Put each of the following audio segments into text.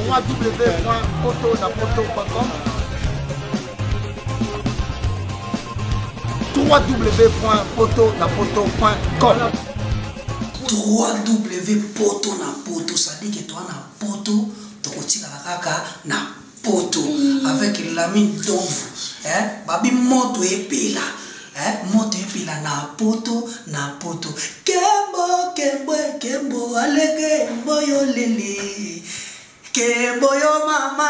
www.potonapoto.com www.potonapoto.com 3w poto na poto sadike toa na poto tokotikala kaka na poto avec Lamine Domvu eh? Babi moto epela eh? Moto epela na poto na poto. Kembo kembo kembo alege mboyo lele kembo yo mama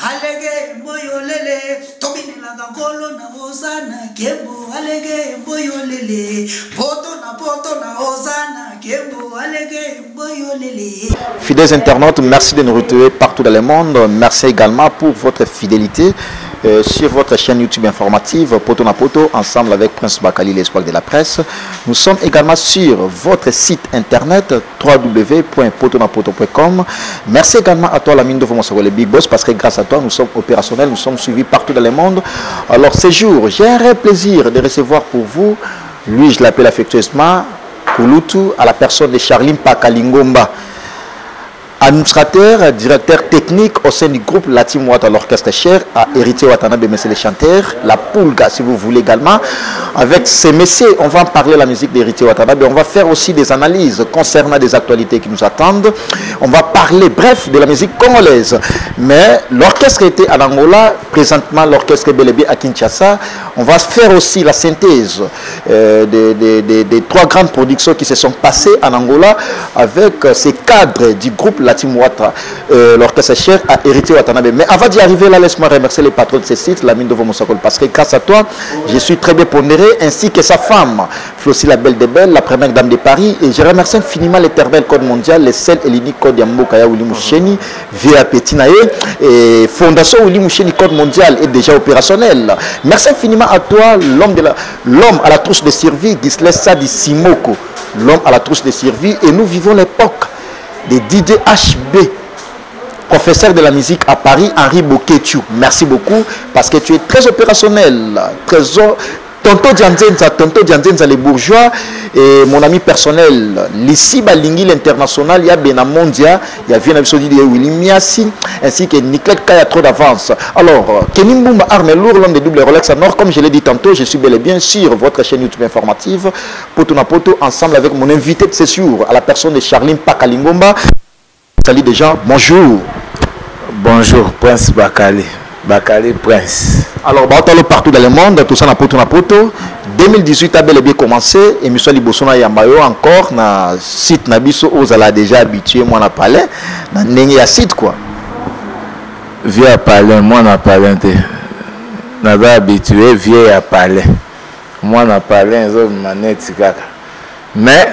alege mboyo lele tobinelaka nkolo na ozana kembo alege mboyo lele poto na poto na ozana kembo alege mboyo lele. Fidèles internautes, merci de nous retrouver partout dans le monde. Merci également pour votre fidélité sur votre chaîne YouTube informative Poto na Poto, ensemble avec Prince Bakali, l'espoir de la presse. Nous sommes également sur votre site internet www.potonapoto.com. Merci également à toi, Lamine Dovo, le Big Boss, parce que grâce à toi, nous sommes opérationnels, nous sommes suivis partout dans le monde. Alors, ce jour, j'ai un réel plaisir de recevoir pour vous, lui, je l'appelle affectueusement, Kulutu, à la personne de Charly Mpaka Lingomba, administrateur, directeur technique au sein du groupe La Team Wata, l'orchestre cher, à Héritier Watanabe, messieurs les chanteurs, la Pulga, si vous voulez également. Avec ces messieurs, on va en parler la musique d'Héritier Watanabe, on va faire aussi des analyses concernant des actualités qui nous attendent. On va parler, bref, de la musique congolaise. Mais l'orchestre était à l'Angola, présentement l'orchestre est bel et bien à Kinshasa. On va faire aussi la synthèse des trois grandes productions qui se sont passées en Angola avec ces cadres du groupe La Team Wata, l'orchestre cher à Héritier Watanabe. Mais avant d'y arriver là, laisse-moi remercier les patrons de ces sites, Lamine Dovo Moussakol, parce que grâce à toi, je suis très bien pondéré, ainsi que sa femme, Flossie la belle des belles, la première dame de Paris. Et je remercie infiniment l'éternel code mondial, le seul et l'unique code Yambo Kaya Willy Moucheni, VAP Tinae, et Fondation Willy Moucheni code mondial est déjà opérationnel. Merci infiniment à toi, l'homme à la trousse de survie, Ghislain Sadi Simoko, l'homme à la trousse de survie, et nous vivons l'époque de DJ HB, professeur de la musique à Paris, Henri Boketchou. Merci beaucoup parce que tu es très opérationnel, très Tonto Dianzenza, Tonto Dianzenza, les bourgeois, et mon ami personnel, Lissi Balingi, l'international, il y a Benamondia, il y a Viena Bissodi, il y a Willy Miassi, ainsi que Niclette Kaya, trop d'avance. Alors, Kenny Mbumba, arme lourde, l'homme des doubles Rolex en or, comme je l'ai dit tantôt, je suis bel et bien sur votre chaîne YouTube informative, Poto na Poto, ensemble avec mon invité de ce jour, à la personne de Charly Mpaka Lingomba. Salut déjà, bonjour. Bonjour, Prince Bakali. Bakali Prince. Alors, Baotalo partout dans le monde, tout ça na poto na poto. 2018 a bel et bien commencé. Émission Liboso na Yambayo encore na site na biso ozala déjà habitué moi na palais na ndenge ya site quoi. Vieux à palais, moi na palais te. Naza habitué vieux à palais. Moi na palais zo manette kaka. Mais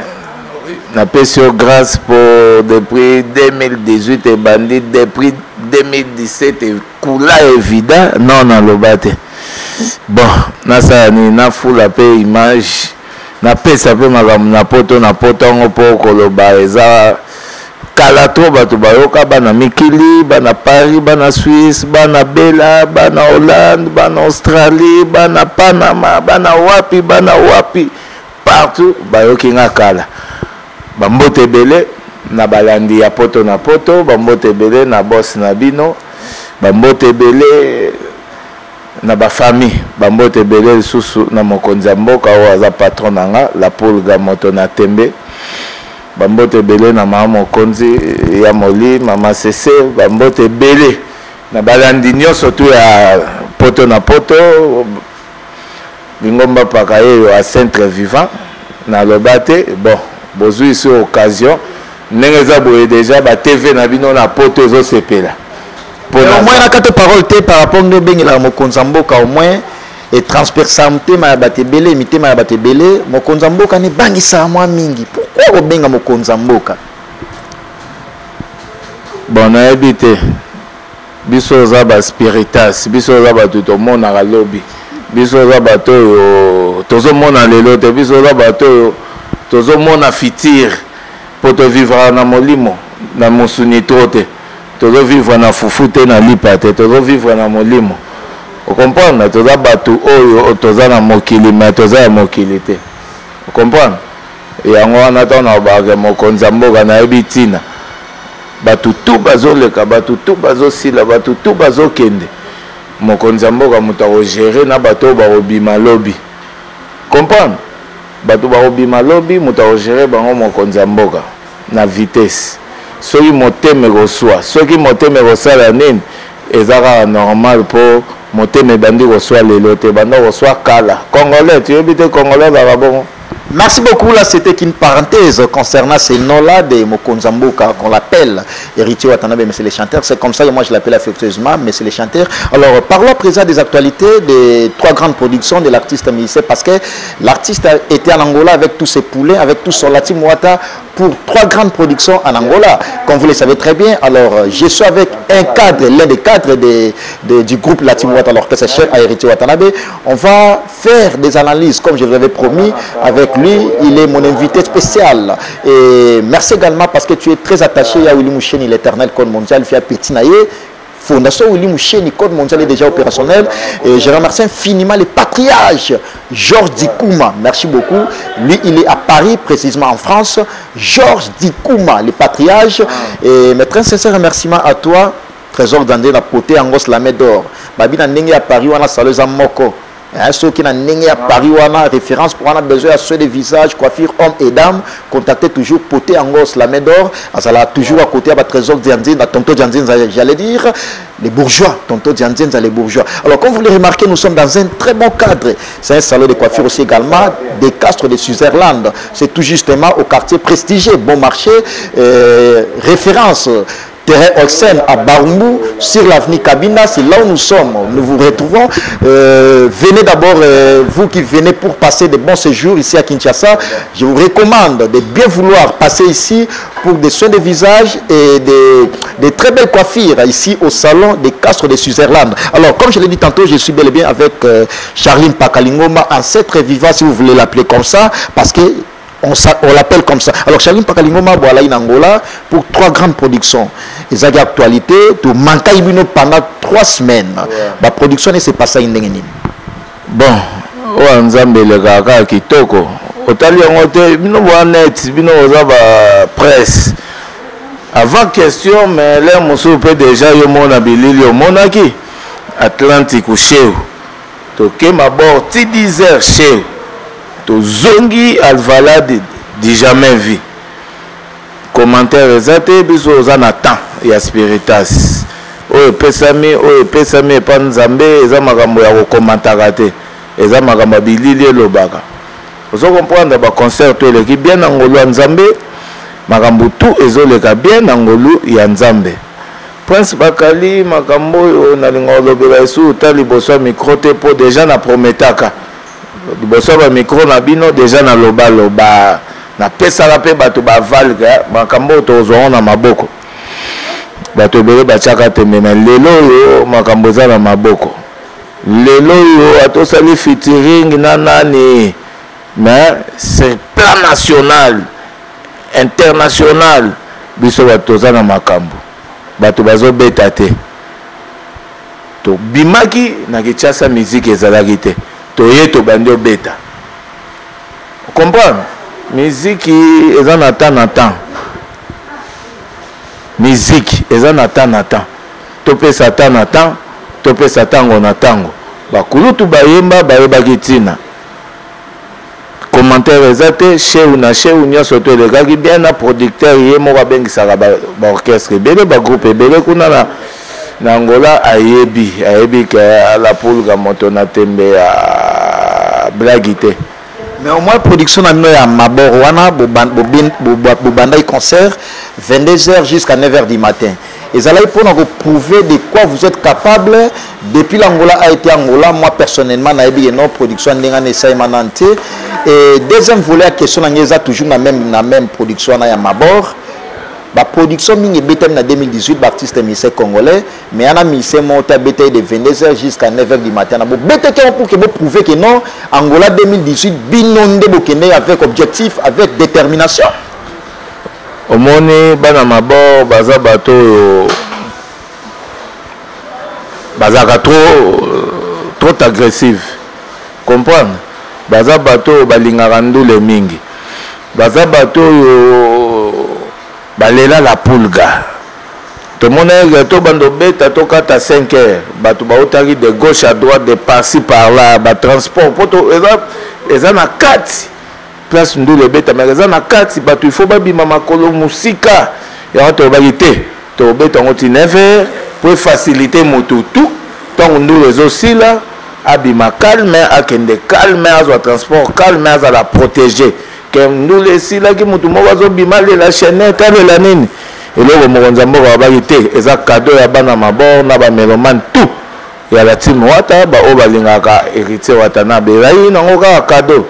na pesi yo grâce pour depuis 2018 et bandit depuis 2017 et kula évident non na lobate. Bon, na ça ni na fula pe image na pesa pe makambo na poto na poto ngo po koloba eza kala to bato bayoka bana mikili, bana Paris, bana Suisse, bana Bela, bana Hollande, bana Australie, bana Panama, bana wapi, bana wapi partout bayoki nga kala. Bambote ebele na balandi ya poto na poto, bambote ebele na boss na bino, bambote ebele na ba famille, bambote ebele lisusu na mokonzi ya mboka oyo aza patron na nga, la Pulga moto na tembe. Bambote ebele na mama mokonzi ya moli, mama Sese, bambote ebele na balandi nyonso tu ya poto na poto. Lingomba paka yeyo a centre vivant na lobate. Bon, bozwi ici occasion ndenge eza boye déjà ba TV na bino na poto ezosepela. Au moins na kate parole te par rapport nde obengela mokonzi ya mboka, au moins et transpersa motema ya bato ebele, mitema ya bato ebele. Mokonzi ya mboka ne bangisaka mwa mingi. Pourquoi obenga mokonzi ya mboka? Bon, nayebi te. Biso oza ba spiritas, biso oza bato tomonaka lobi, biso oza bato oyo tozomona lelo te, biso oza bato oyo tozomona futur po tovivre na molimo, na mosuni trop te. Tozovivre na fufu te, na lipa te, tozovivre na molimo. Okomprendre? Toza bato oyo toza na mokili, mais toza ya mokili te. Okomprendre? Yango wana ntango na babaka mokonzi ya mboka nayebi ntina. Bato tout bazoleka, bato tout bazosila, bato tout bazokende. Mokonzi ya mboka moto akogere na bato oyo bakobima lobi. Comprendre? Bato bakobima lobi, moto akogere bango mokonzi ya mboka na vitesse. Soki motema ekoswa, soki motema ekosala nini, eza kaka normal po motema ebandi koswa lelo te, ebanda koswa kala. Congolais, toyebi te Congolais azalaka bongo. Merci beaucoup. Là, c'était qu'une parenthèse concernant ces noms-là de Mokonzi Mboka, qu'on l'appelle Héritier Watanabe, mais c'est les chanteurs. C'est comme ça que moi je l'appelle affectueusement, mais c'est les chanteurs. Alors, parlons à présent des actualités des trois grandes productions de l'artiste musicien, parce que l'artiste était en Angola avec tous ses poulets, avec tout son Latin Mwata, pour trois grandes productions en Angola, comme vous le savez très bien. Alors, je suis avec un cadre, l'un des cadres du groupe Latin Mwata, l'orchestre cher à Héritier Watanabe. On va faire des analyses, comme je vous avais promis, avec lui. Il est mon invité spécial. Et merci également parce que tu es très attaché à Willy Moucheni, l'éternel code mondial, via Petit Naye. Fondation Willy Moucheni, code mondial est déjà opérationnel. Et je remercie infiniment le patriarche Georges Dikouma. Merci beaucoup. Lui, il est à Paris, précisément en France. Georges Dikouma, le patriarche. Et mes très sincères remerciements à toi, Trésor Dandé, la poté Angos la main d'or. Babina Ndenge à Paris, on a salué Moko. Hein, ceux qui n'ont Ndenge à Paris, on a référence pour on a besoin de soins de visage, coiffure, hommes et dames. Contactez toujours Poté Angos la main d'or. Azala toujours à côté à Trésor Diandine, à Tonto Diandine, j'allais dire les bourgeois. Tonto Diandine, les bourgeois. Alors, comme vous le remarquez, nous sommes dans un très bon cadre. C'est un salon de coiffure aussi également des Castres de Switzerland. C'est tout justement au quartier prestigieux, bon marché, référence. Terrain Olsen à Barumbu, sur l'avenue Kabinda, c'est là où nous sommes. Nous vous retrouvons. Venez d'abord, vous qui venez pour passer de bons séjours ici à Kinshasa, je vous recommande de bien vouloir passer ici pour des soins de visage et des très belles coiffures ici au salon des Castres de Switzerland. Alors, comme je l'ai dit tantôt, je suis bel et bien avec Charline Pakalingoma, ancêtre vivant, si vous voulez l'appeler comme ça, parce que on l'appelle comme ça. Alors, Charline Pakalingoma, voilà, in Angola, pour trois grandes productions. Les actualités, tout manque ibino pendant 3 semaines. La production ne s'est pas ça indengeni. Bon, oyo nzambe elekaka kitoko. Otali yango te, bino boa net, bino oza ba presse. Avant question, mais l'air mosusu pe déjà yo mona bilili omonaki Atlantique chez. Toke mabor ti 10 heures chez. Tozongi Alvalade du jamais vu. Commentaire eza te, biso oza na temps ya spiritas. Oyo epesami, oyo epesami epa Nzambe, eza makambo ya kokomantaka te. Eza makambo ya bilili elobaka. Ozo comprendre ba concert to eleki bien na ngolu ya Nzambe, makambo tout ezoleka bien na ngolu ya Nzambe. Prince Bakali, makambo oyo nalinga kolobela esu ta liboso ya micro te po déjà na prometaka. Liboso ya ba micro na bino déjà na loba loba. Na pesaka pe bato ba valga makambo oyo tozwa ngo na maboko. Bato ebele batiaka tembe na lelo oyo makambo eza na maboko. Lelo oyo atosali featuring na nani, mais c'est plan national, international, biso bato toza na makambo. Bato bazobeta te. Tobimaki na Kinshasa, musique ezalaki te. Toye tobandi obeta. Comprendre? Musique eza na temps na temps. Musique eza na temps na temps. Topesa temps na temps, topesa tango na tango. Bakulutu bayemba bayebaki ntina. Commentaire eza te, cheu na cheu nyonso to elekaki bien na producteur ye moko abengisaka ba orchestre ebele, ba groupe ebele kuna na Angola, ayebi ke la pulga moto na tembe ya blague te. Mais au moins production na bino ya mabor wana, bobandaki concert vingt-deux heures jusqu'à neuf heures du matin. Ezalaki mpona koprouver de quoi vous êtes capable. Depuis l'Angola a été Angola, moi personnellement nayebi ke non production ndenge wana esalema nanu te. Et deuxième volet ya question na ngai eza toujours na même production wana ya mabor. Ba production mingi ebetami na 2018 ba artiste musicien congolais, mais yana musicien moko te abetaki de vingt-deux heures jusqu'à neuf heures du matin. Na bobetaki yango pour que bo prouver que non Angola 2018 bino nde bokende avec objectif, avec détermination. Omoni bana mabor baza bato oyo bazalaka trop agressive, comprendre? Baza bato oyo balingaka ndule mingi, baza bato oyo balela la pulga. Tomonaki ke tobanda obeta tokata 5 heures, bato bautaki de gauche à droite, de par-ci par-là, ba transport po to eza eza na kati place ndule ebetamaka eza na kati, bato il faut babima makolo mosika. Yango tolobaki te tobeta yango ti 9 heures po efacilite moto tout ntango ndule ezosila abima calme, akende calme, azwa transport calme, azala protege ke ndule esilaki moto moko azobima alela chaînette alela nini. Eloko mokonzi ya mboka alobaki te eza cadeau ya bana mabor na ba melomane tout ya la team Wata ba oyo balingaka Heritier Watanabe. Ezalaki nango kaka cadeau,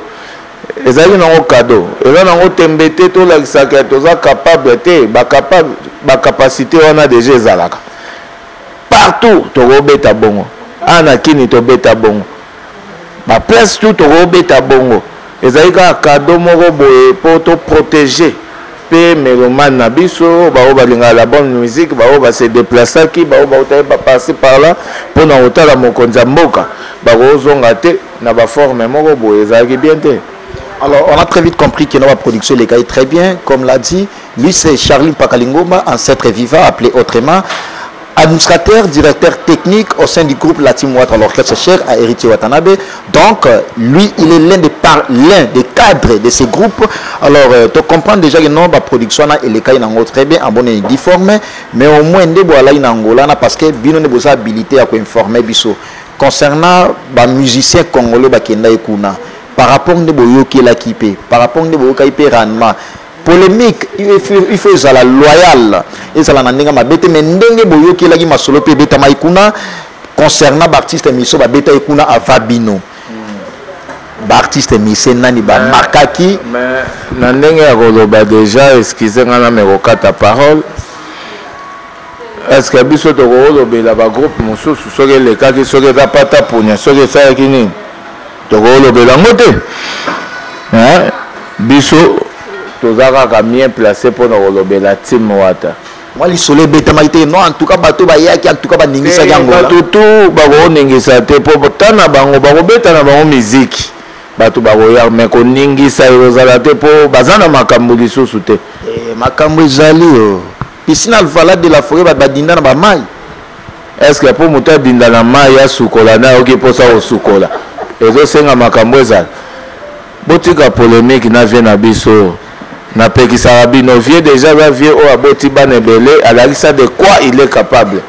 ezalaki nango cadeau, eza nango tembe te. Tolakisaka toza capable te, ba capable, ba capacité wana deja ezalaka partout. Tokobeta bongo awa na Kini, tobeta bongo ba place tout, tokobeta bongo. Ezali kaka cadeau moko boye po to protéger pe mélomane na biso, baoyo balingaka la bonne musique, baoyo ba se déplaçaki, baoyo bautaki ba par-ci par-là mpo na kotala mokonzi ya mboka, bakozonga te na ba forme moko boye ezalaki bien te. Alors, on a très vite compris que notre production est très bien. Comme l'a dit, lui, c'est Charly Pakalingoma, ancêtre vivant, appelé autrement, administrateur, directeur technique au sein du groupe La Team Wata, l'orchestre cher à Héritier Watanabe. Donc, lui, il est l'un des, par, l'un des cadres de ce groupe. Alors, tu comprends déjà que non, la production, elle est très bien, en bonne et difforme, mais au moins, il y a Angola, parce que bino ne boza habilité à informer biso. Concernant les musiciens congolais, ba kenda ekuna, par rapport nde boyokelaki mpe, par rapport nde boyokaki mpe rendement, polémique, il faut ezala loyal, ezala na ndenge mabe te, mais ndenge boyokelaki masolo mpe ebetamaki kuna concernant baartiste miso babetaki kuna ava bino baartiste mise nani bamarkaki? Mais na ndenge ya koloba déjà, excuse nga na mekokata parole, est ce que biso tokokolobela bagroupe mosusu soki elekaki, soki eza pata punya, soki esalaki nini, tokolobela yango te? Biso toza kaka bien placé mpona kolobela team Wata. Mwa lisolo ebetamaki te? Non, en tout cas bato bayaki, en tout cas baningisaki yango. Bato tu bakoningisa te, mpo ta na bango bakobeta na bango miziki, bato bakoya, me koningisa ekozala te mpo baza na makambo lisusu te. Makambo ezali o piscine Alvalade de la Forêt, bato badinda na bamai. Est ce que mpo moto adinda na mai asukola na ayoki mposa kosukola, ezosenga makambo ezala? Botika polémique na vie na biso. Napekisaka bino, vie déjà aza vie oyo aboti bana ebele, alakisa de quoi il est capable,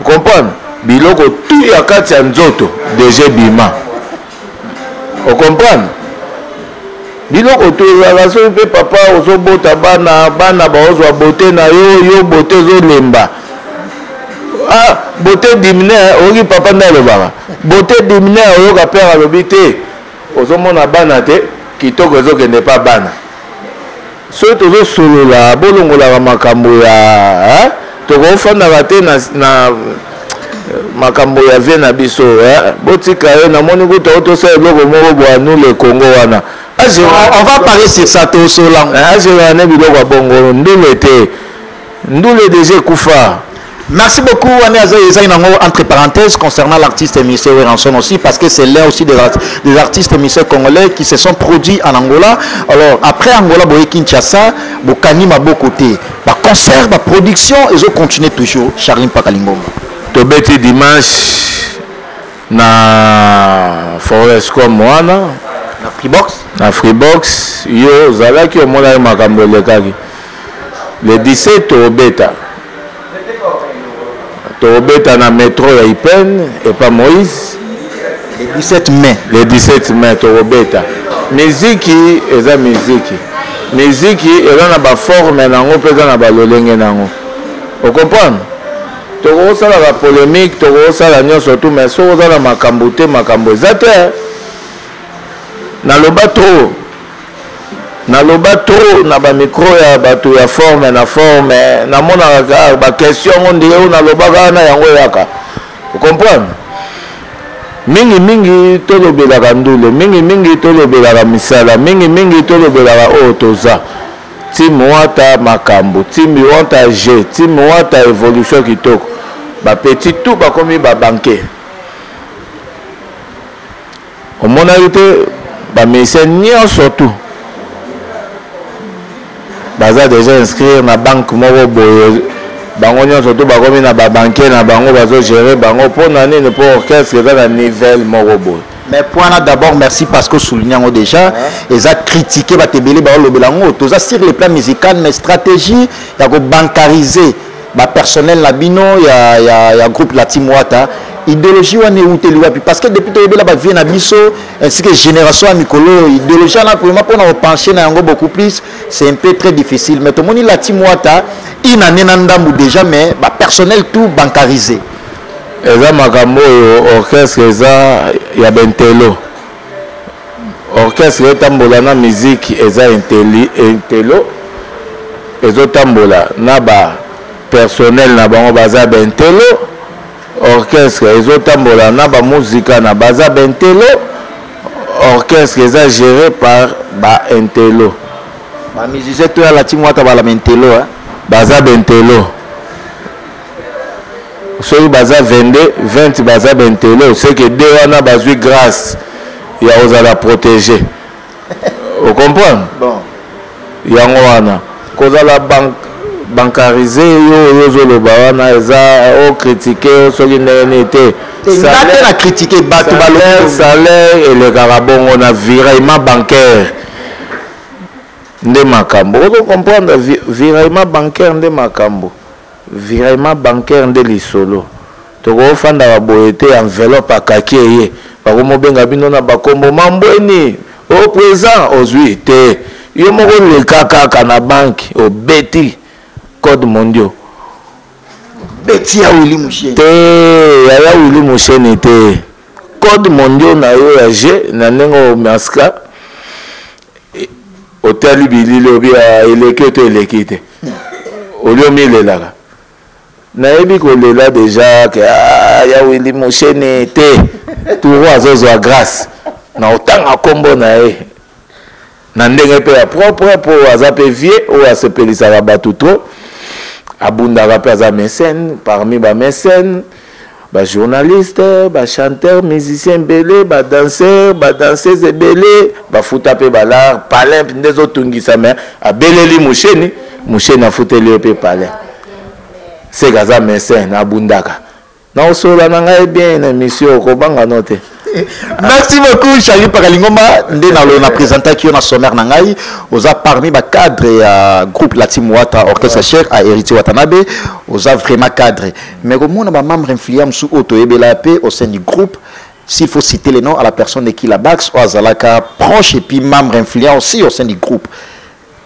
comprendre biloko tu ya kati ya nzoto déjà ebima, ocomprendre biloko tu ezalaka. Soki mpe papa ozobota bana, bana baozwa bote na yo, yo bote ezolemba, ah, bote dimine. Oyoki papa nde alobaka bote dimine, oyoka père alobi te, ozomona bana te, kitoko ezokende pa bana. Soki tozosolola, bolongolaka makambo ya tokofandaka te na makambo ya vie na biso. Botika ye, namoni kuta otosala eloko moko boye, anule Congo wana. On va parler sur ça, tosola. Azelaka ne biloko ya bongo, ndule te, ndule deja ekufa. Merci beaucoup, Anne Azaï Nango. Entre parenthèses, concernant l'artiste Missé Ranson aussi, parce que c'est l'un aussi des artistes Missé congolais qui se sont produits en Angola. Alors, après Angola, Boye Kinshasa, Bokani Mabokote, ba concert, ba production, ils ont continué toujours. Charline Pakalingoma. Tobeti dimanche na Forescom wana. Na Freebox. Na Freebox, yo ozalaki, omonaki makambo elekaki. Le 17 tobeta. Tobeta na métro ya Ipen epa Moïse. Le 17 mai. Le 17 mai tokobeta. Miziki eza miziki. Miziki eza na baforme nango mpe eza na balolenge nango. Ocomprendre? Tokosala ba polémique, tokosala nyonso tu, mais soki oza na makambo te, makambo eza te. Naloba trop. Naloba trop na bamicro ya bato ya forme na forme, namonaka kaka baquestion yango nde oyo nalobaka wana, yango eyaka. Comprendre? Mingimingi tolobelaka ndule, mingimingi tolobelaka misala, mingimingi tolobelaka oyo toza team Wata makambo, team Wata g, team Wata évolution kitoko. Bapetit tout bakomi babanke, omonaki te, bamusicien nyonso tout baza déjà inscrire na banque moko boye. Bango nyonso to bakomi na ba banquier na bango bazo gérer bango mpo na nini? Mpo orchestre eza na nivel moko boye. Mais point là d'abord merci parce que souligne yango déjà eza critiquer bato ebele baolobela yango toza sur le plan musical mais stratégie ya kobancariser bapersonnel na bino ya, ya, ya groupe la team wata idéologie wana euteli wapi parce que depuis toyebela bavie na biso ainsi que génération ya mikolo idéologie wana vraiment mpona kopenche na yango beaucoup plus c'est un peu très difficile mais tomoni la team wata une année na ndambu déjà mais bapersonnel tout bancarisé. Eza makambo oyo orchestre eza ya bentelo, orchestre etambola na musique eza inteli, intelo ezotambola na ba personnel na bango baza bentelo, orchestre ezotambola na ba muzika na baza bentelo, orchestre eza géré par ba intelo. Ba musicien to ya la team wata bala bentelo hein? Baza bentelo. Soki baza 22 20 baza bentelo c'est que deux wana bazwi grâce ya kozala protégé. Ocomprendre? Bon. Yango wana kozala bancarisé yo oyo ozoloba wana eza ocritique yo soki ndenge nini te. Nga te na critique bato balobi. Salaire elekaka bongo na virement bancaire nde makambo. Ozo comprendre virement bancaire nde makambo. Virement bancaire nde lisolo. Tokofandaka boye te enveloppe akaki eye bakomobenga bino na bakombo mambweni au présent ozwi te yo moko leka kaka na banque obeti code mondiaux beti ya Willy Musheni te yaya Willy Musheni te code mondiaux na yo ya G na ndenge omaska otali bilili obi eleki to eleki te olio milelaka nayebi kolela deja ke ah, ya Willy Musheni te turo azozwa grâce na otanga nkombo na ye na ndenge mpe ya propre mpo aza mpe vie oyo asepelisaka bato trop abundaka mpe aza mécène parmi ba mécène ba journaliste ba chanteur musicien ebele ba danseur ba danseuse ebele bafuta mpe balar palin nde ezotungisa me abeleli Musheni Musheni afuteli ye mpe palin seke aza mécène abundaka na osola na ngai bien na émission okobanga no te. Merci beaucoup Charlie Pakalingomba nde na na présentaki yo na sommaire na ngai oza parmi ba cadre ya groupe la team Wata orchestre cher à Héritier Watanabe oza vraiment cadre mais komona ba membre influent mosusu oyo toyebela pe au sein du groupe s'il faut citer les noms à la personne de Kila Bax oyo azalaka proche et puis membre influent aussi au sein du groupe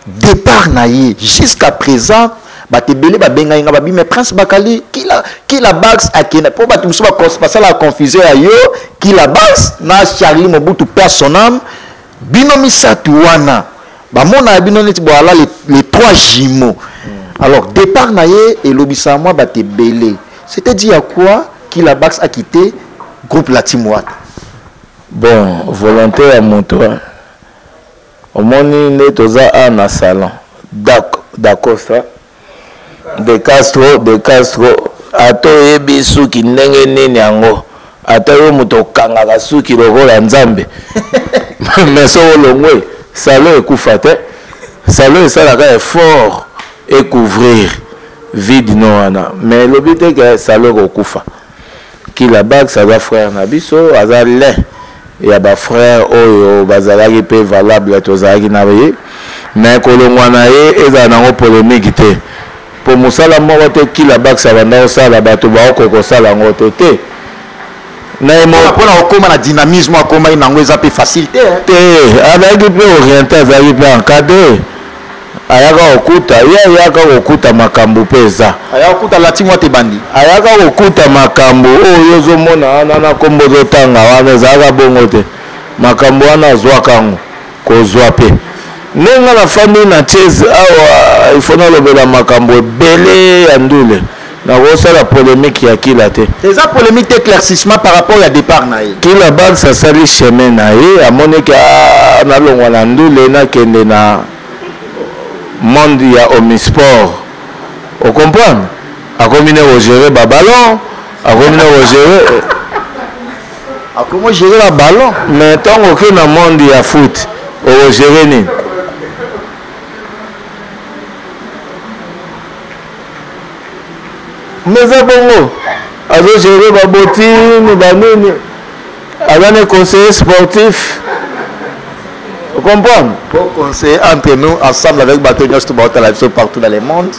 départ na ye jusqu'à présent bato ebele babengai nga babi mais Prince Bakali Kila, Kila Bax akenda mpo bato mosusu basalaka confusion ya yo Kila Bax na Charlie Mobutu père son âme bino misato wana bamona bino neti boala les trois jumeaux. Alors départ na ye elobisa mwa bato ebele c'était dit à quoi Kila Bax a quitté groupe la team Wata. Bon volonté ya moto omoni nde toza a na salon dacosta de Castro de Castro ata oyebi suki ndenge nini yango ata yo moto okangaka suki lokola nzambe mais soki olongwe salon ekufa te salon esalaka effort ekouvrir vide no wana mais elobi te ke salon ekokufa. Kila Bax aza frère na biso aza l'un ya ba frère oyo bazalaki mpe valable tozalaki na ye mais kolongwa na ye ezala nango polémique te mpo mosala moko te Kila Bax abanda kosala bato baokoki kosala yango te te na ye mpona kokóma na dynamisme akomaki nango eza mpe facile te te azalaki mpe orienté azalaki mpe encadré ayaka kokuta ye ayaka kokuta makambo mpe eza ayaka kokuta lati mwa te bandi ayaka kokuta makambo oyo ozomona wana na nkombo ozotanga wana ezalaka bongo te makambo wana azwaka yango kozwa mpe ndenge nafandi na chaise awa ifo nalobela makambo ebele ya ndule nakosala polémique ya Kila te eza polémique te éclaircissement par rapport ya départ na ye. Kila Bax asali chemin na ye amoniki nalongwa na ndule nakende na monde ya omisport ocomprendre akomi ne kogere baballon akomi ne kogere akomi ogere baballon mais ntango oke na monde ya foot okogere nini? Mais eza bongo, azogere babotine banini, aza ne conseiller sportif, comprendre. Pour conseiller entre nous, ensemble avec Bato Nyos la partout dans le monde.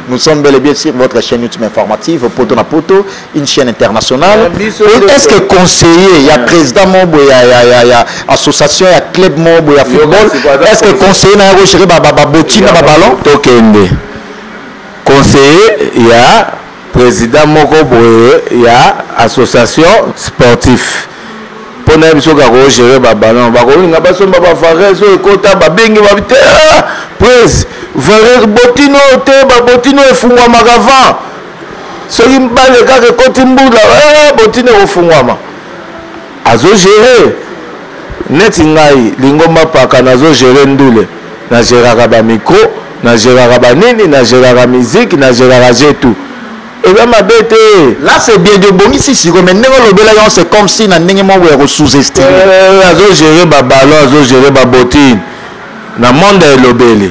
Nous sommes bel et bien sur votre chaîne YouTube informative, Poto na Poto, une chaîne internationale. Est-ce que conseiller, il y a président Mobo, il y a association, il y a club Mobo, il y a football. Est-ce que conseiller n'a pas géré babotine, ballon? Tokende. Conseiller, il y a président moko boye, il y a association sportive. Mpona biso kaka kogere baballon, bakolinga basomba bavarese oyo ekota, babengi babi te, prise varese botino te, babotino efungwamaka vent soki bale kaka ekoti mbula, botino ekofungwama. Azogere neti ngai lingomba paka, nazogere ndule, nageraka bamicro, nageraka banini, nageraka musique, nageraka jetu, eza mabe te. Là c'est bien de bongisi siko, mais ndenge olobela yango, c'est comme si na ndenge moko ya kosous-estimer. Azogere baballon, azogere babotine na monde ya elobeli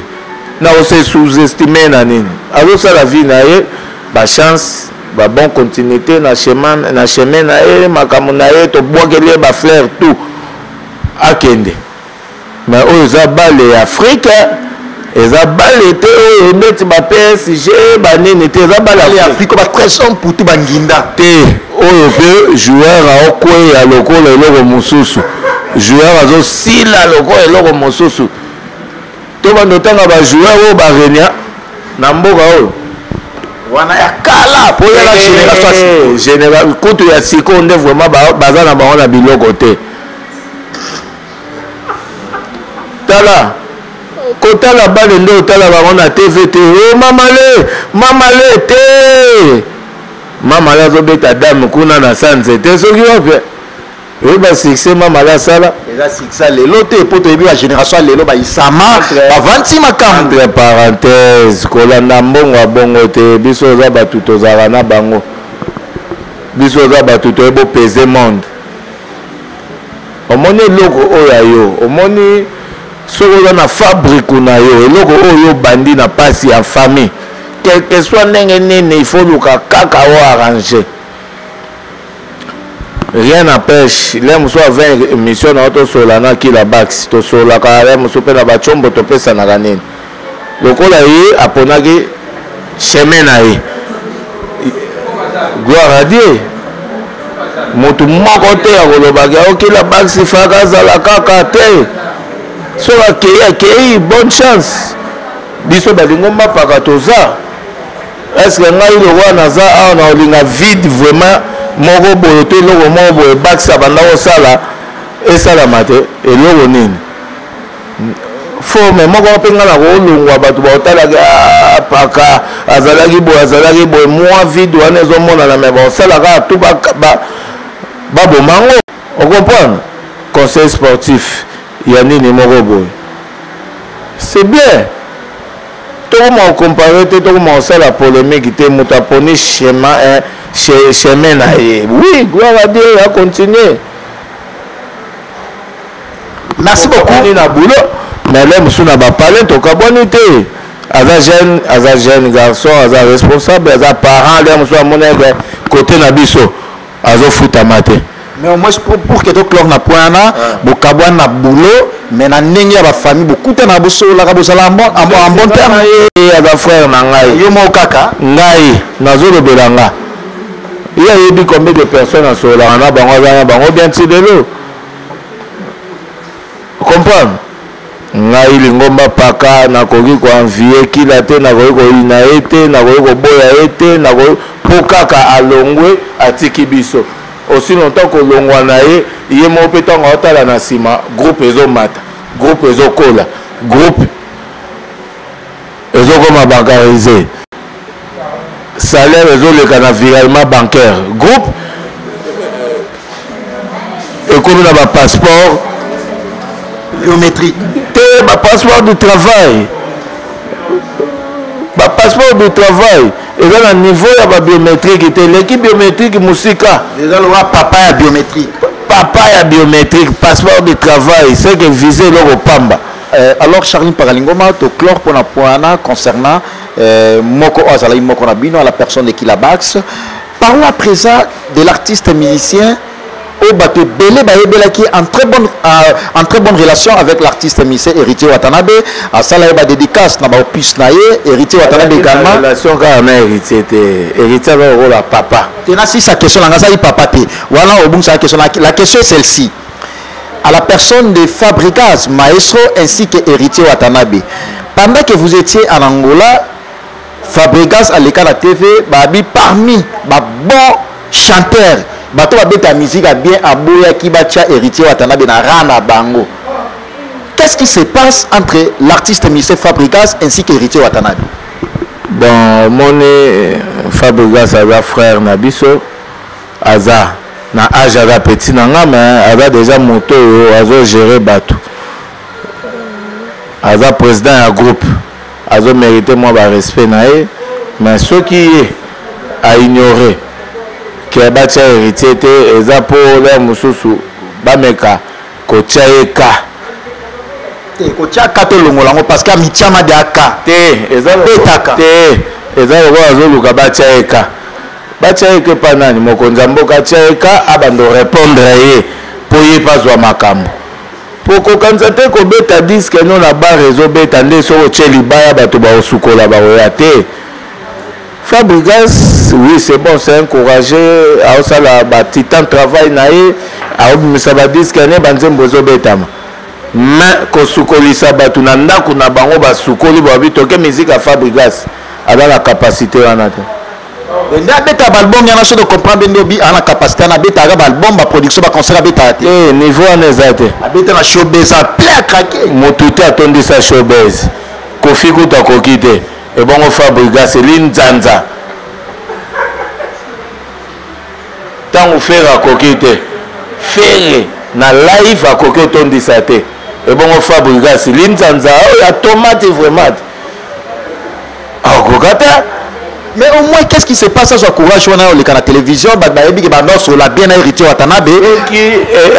na ose sous-estime na nini, azosala vie na ye, bachance, babon continuité na chemin, na chemin na ye, makambo na ye, tobwakeli ye bafleur tout, akende. Mais oyo eza bale ya Afrique, eza bale te oyo neti ba PSG banini te, eza bale ya Afrique, ba 13 mputu banginda. Te, oyo mpe joueur aokweya lokola eloko mosusu, joueur azosila lokola eloko mosusu. To bando otanga bajoueur oyo barenia na mboka oyo wana ya kala po ya la génération général kutu ya sikoyo nde vraiment baza na bango na biloko te. Tala kotala bale nde otala bango na TV te, o mamale mamale te, mamale azobeta dame kuna na sa nzete soki wapi, oyeba succès mamale asala. Eza succès lelo te, po toyebi ba génération ya lelo baisama bavandi makambo. Entre parenthèse, kolanda mbongo ya bongo te, biso oza bato tozalaka na bango, biso oza bato toyebi opese monde. Omoni eloko oyo ya yo, omoni soki oza na fabrique na yo, eloko oyo obandi na pasi ya famille, quelque soit ndenge nini, il faut luka kaka o arranger. Rien n'empêche le mosusu avant émission na yo tosola na kila bax, tosolaka le mosusu mpe na bacombo, topesanaka nini lokola ye aponaki chemin na ye, gloire à Dieu. Motu moko te akolobaki okila baxi faka azala kaka te, soki akei akei, bonne chance. Biso balingo mapaka toza, est ce que ngai lokola naza awa na olinga vide vraiment moko boye to eloko moko boye baxi abanda kosala esalama te, eloko nini forme moko mpe ngai nakolongwa, bato baotalaki paka azalaki boye, azalaki boye, mwa vide wana ezomonana, me baosalaka tu baboma yango. Ocomprendre conseil sportif ya nini moko boye, c'est bien. Tokoma kocompare te, tokoma kosala polémique te, moto aponi chemin na ye, oui, gloire à Dieu, acontinue. Merci beaucoup. Na boulot mais le mosusu na bapale tokabwani te, aza jeune, aza jeune garçon, aza responsable, aza parent, le mosusu amoni eke côté na biso azofutama te. Mais au moins pour que toclore na point wana, bokabwani na boulot, mais na ndenge ya bafamille bokutana, bosololaka, bozala en bon terme? Ye aza frère na ngai. Yo moko kaka? Ngai nazolobela nga, ye ayebi combien de personnes asololaka na bango, aza na bango bien ti lelo. Comprendre ngai lingomba paka, nakoki koenvie kila te, nakoki koyina ye te, nakoki koboya ye te, nakoki mpo kaka alongwe atiki biso aussi longtemps kolongwa na ye, ye moko mpe ntango aotala na nsima, groupe ezomata, groupe ezokola, groupe ezokoma bancarisé, salaire ezoleka na virement bancaire, groupe ekomi na bapasseport biométrique te, bapasseport du travail, bapasseport du travail eza na niveau ya babiométrique te, eleki biométrique mosika. Eza lokola papa ya biométrique. Papa ya biométrique, passeport de travail, c'est que visa eloko pamba. Alors Charline Pakalingoma, to clore pour la poana concernant moko oyo azalaki moko na bino à la personne de Kilabax. Parlons à présent de l'artiste musicien oyo bato ebele bayebelaki en très bonne relation avec l'artiste musicien Héritier Watanabe. Asala ye badédicace na baopus na ye Héritier Watanabe également. Relation kaka na Héritier te, Héritier aza lokola papa. Te, nasisa question na nga, azali papa te wana, obungisaka question. La question est celle-ci: à la personne de Fabregas Maestro ainsi que Héritier Watanabe, pendant que vous étiez en Angola, Fabregas aleka na TV, babi parmi ba bon chanteur, bato babeta musique ya bien, aboyaki batia Héritier Watanabe na rang na bango. Qu'est-ce qui se passe entre l'artiste musicien Fabregas ainsi que Héritier Watanabe? Bon, omoni, Fabregas aza frère na biso, aza na age, aza petit na nga, mais aza déjà moto oyo azogérer bato, aza président ya groupe, azomérite mwa barespect na ye. Mais soki ye aignore ke batia Héritier te, eza mpo l'heure mosusu bameka kotia ye ka. Te, kotia ka, tolongola yango parce que amitiama de aka. Te, eza Betaka. Te, eza lokola azoluka batia ye ka. Batia ye ka epa nani? Mokonzi ya mboka atia ye ka, abanda orépondre ye mpo ye mpe azwa makambo, po kokanisa te kobeta disque no na bar ezobeta nde soki otie libaya bato bakosukola bakoya te. Fabregas, oui, c'est bon, c'est un courageux, aosala batitan travail na ye, aobimisa badisque ne, banzembo ezobetama, mais kosukolisa bato na ndako na bango, basukoli babi toke musique ya Fabregas, aza na capacité wana te. Nde abeta baalbum yana, so tocomprendre nde obi aza na capacité wana, abetaka baalbum, baproduction, baconcert, abetaka te? Te, niveau wana eza te. Abeta na showbase plein à craquer. Motu te atondisa showbase, Kofi kutu akoki te, ebongo Fabregas linzanza. Ntango Ferre akoki te, Ferre na live akoki otondisa te, ebongo Fabregas linzanza oyo atomate vraiment te, akoka te. Mais au moins, qu'est-ce qui se passe? Azwa courage wana oleka na télévision, bato bayebi ke banda osola bien na Héritier Watanabe. Soki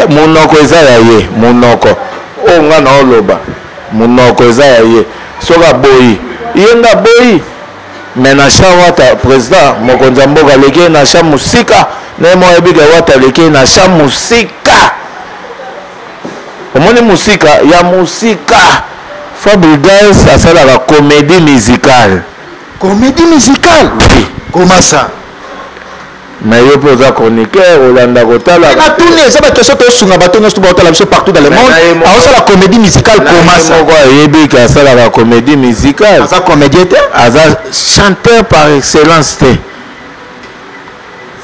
monoko eza ya ye, monoko oyo nga na oloba, monoko eza ya ye, soki aboyi ye, nga aboyi. Mais na champ Wata président, mokonzi ya mboka aleki ye na champ mosika na ye moko. Ayebi ke Wata aleki ye na champ mosika. Omoni, mosika ya mosika. Fabregas asalaka comédie musicale. Comédie musicale? Oui. Comment ça? Mais yo mpe oza chroniqueur, olanda kotala. Natuni, eza baquestion tosunga bato nyonso baotala biso partout dans le monde. Aosala comédie musicale, comment ça? Moko ayebi ke asalaka comédie musicale. Aza comédien te? Aza chanteur par excellence te.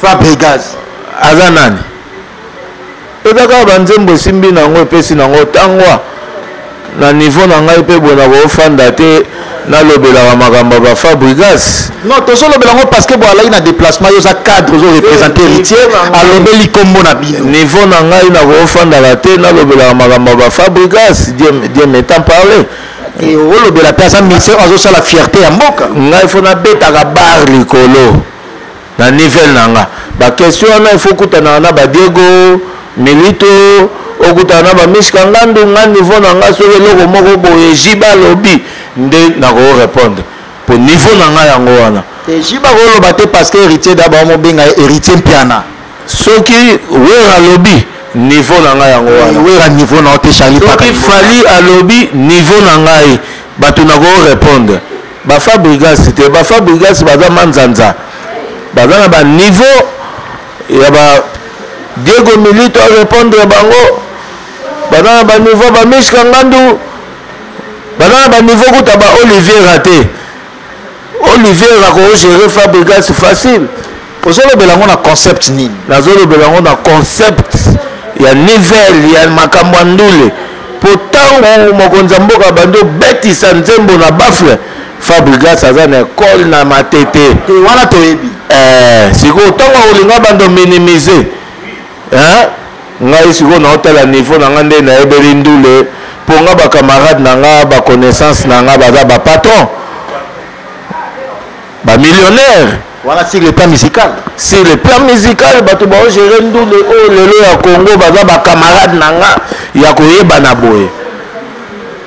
Fabregas. Aza nani? Eza kaka banzembo esimbi nango, epesi nango ntangwa na niveau na ngai mpe boye nakofanda te, nalobelaka makambo ya baFabregas. Non, tozolobela yango parce que bo alaki na déplacement, yo oza cadre, ozoreprésente Héritier, alobeli nkombo na bino. Niveau na ngai, nakofandaka te, nalobelaka makambo ya baFabregas, Dieu m'étant parlé. Olobela mpe, aza musicien, azosala fierté ya mboka. Ngai fo nabetaka bar likolo na niveau na nga. Baquestion wana, ifo okutanaka na badiego Milito, okutana na bamishka ngandu. Nga niveau na nga, soki eloko moko boye jiba alobi nde nakorépondre, po niveau na nga yango wana. Jiba koloba te parce que Héritier da baomobenga ye Héritier Mpiana. Soki Wera alobi, niveau na ngai yango wana. Wera niveau na yo te, Charlie. Soki Fally alobi, niveau na ngai, bato nakorépondre. Bafabrigas te, baFabregas baza manzanza, baza na baniveau ya ba Diego Milito arépondre bango, baza na baniveau bamishka ngandu, baza na baniveau kuta ba Olivier te. Olivier akogérer Fabregas facile. Ozolobela yango na concept nini? Nazolobela yango na concept ya nivel ya makambo ya ndule, po ntango mokonzi ya mboka abandi obetisa nzembo na baffle, Fabregas aza na ekole na Matete. Te, wana toyebi. Sikoyo ntango akolinga bando minimiser ngai, sikoyo naotala niveau na ngai nde nayebeli ndule, mpo nga bacamarade na nga, baconnaissance na nga, baza bapatron, bamillionnaire. Wana sur le plan musical. Sur le plan musical, bato baogérer ndule oyo lelo ya Congo baza bacamarade na nga ya koyebana boye.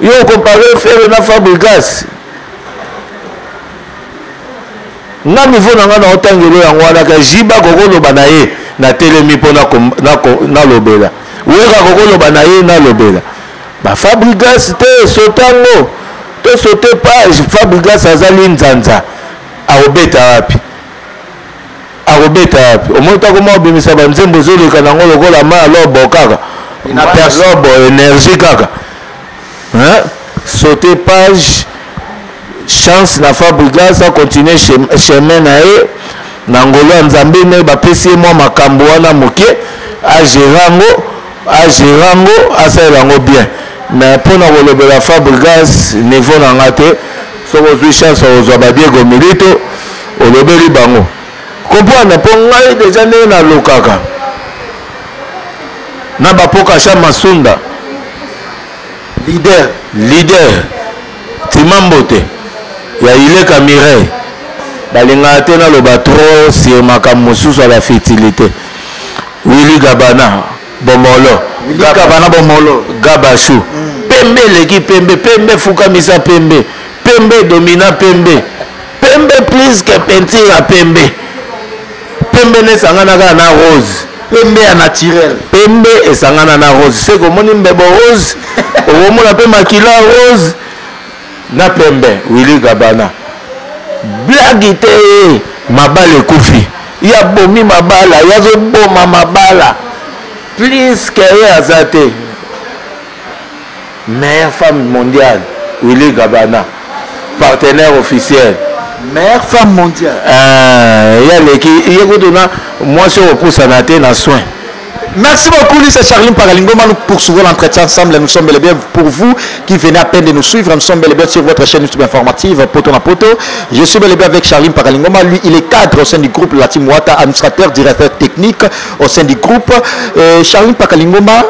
Yo okompare Ferre na Fabregas? Nga niveau na nga na otangelo yango wana ka Jiba kokoloba na ye natelemi mpo nalobela Wera kokoloba na ye nalobela ba Fabregas te sotango to saute page. Fabregas aza linzanza, akobeta wapi? Akobeta wapi? Omoni tako mwa obimisa banzembo ezoleka nango lokola ma ya lobo kaka lobo énergie kaka, hein? Saute page, chance na Fabregas acontinue chemin na ye na ngolo ya Nzambe. Nde bapesi ye mwa makambo wana moke, agere yango, agere yango, asalela yango bien. Mais mpo na kolobela Fabregas, niveau na nga te. Soki ozwi chance okozwa badiego Milito, olobeli bango, comprendre. Mpo ngai deja ndenge nalukaka na bapokasha Masunda. Leader. Leader Tima Mbote ya Ileka Mireille, balingaka te naloba trop sur makambo mosusu ya bafutilité. Willy Gabana Bomolo. Willy Gabana Bomolo. Gabashu pembe eleki pembe, pembe fukamisa pembe, pembe domina pembe, pembe plus que peinture ya pembe, pembe nde esangana kaka na rose. Pembe ya naturel. Pembe esangana na rose, seke omoni mbebo rose, okomona mpe makila rose na pembe. Willy Gabana blagi te, mabala ekufi, ya bomi mabala, ya azoboma mabala plus que ye aza te. Meilleure femme mondiale, Willy Gabana, partenaire officiel. Meilleure femme mondiale. Ya leki ye kutu na mwasi oyo opusana te na soin. Merci beaucoup, Lisa Charline Paralingoma. Nous poursuivons l'entretien ensemble. Nous sommes bel et bien, pour vous qui venez à peine de nous suivre, nous sommes bel et bien sur votre chaîne YouTube informative Poto na Poto. Je suis bel et bien avec Charline Paralingoma. Lui, il est cadre au sein du groupe La Team Wata, administrateur, directeur technique au sein du groupe. Charline Pakalingoma,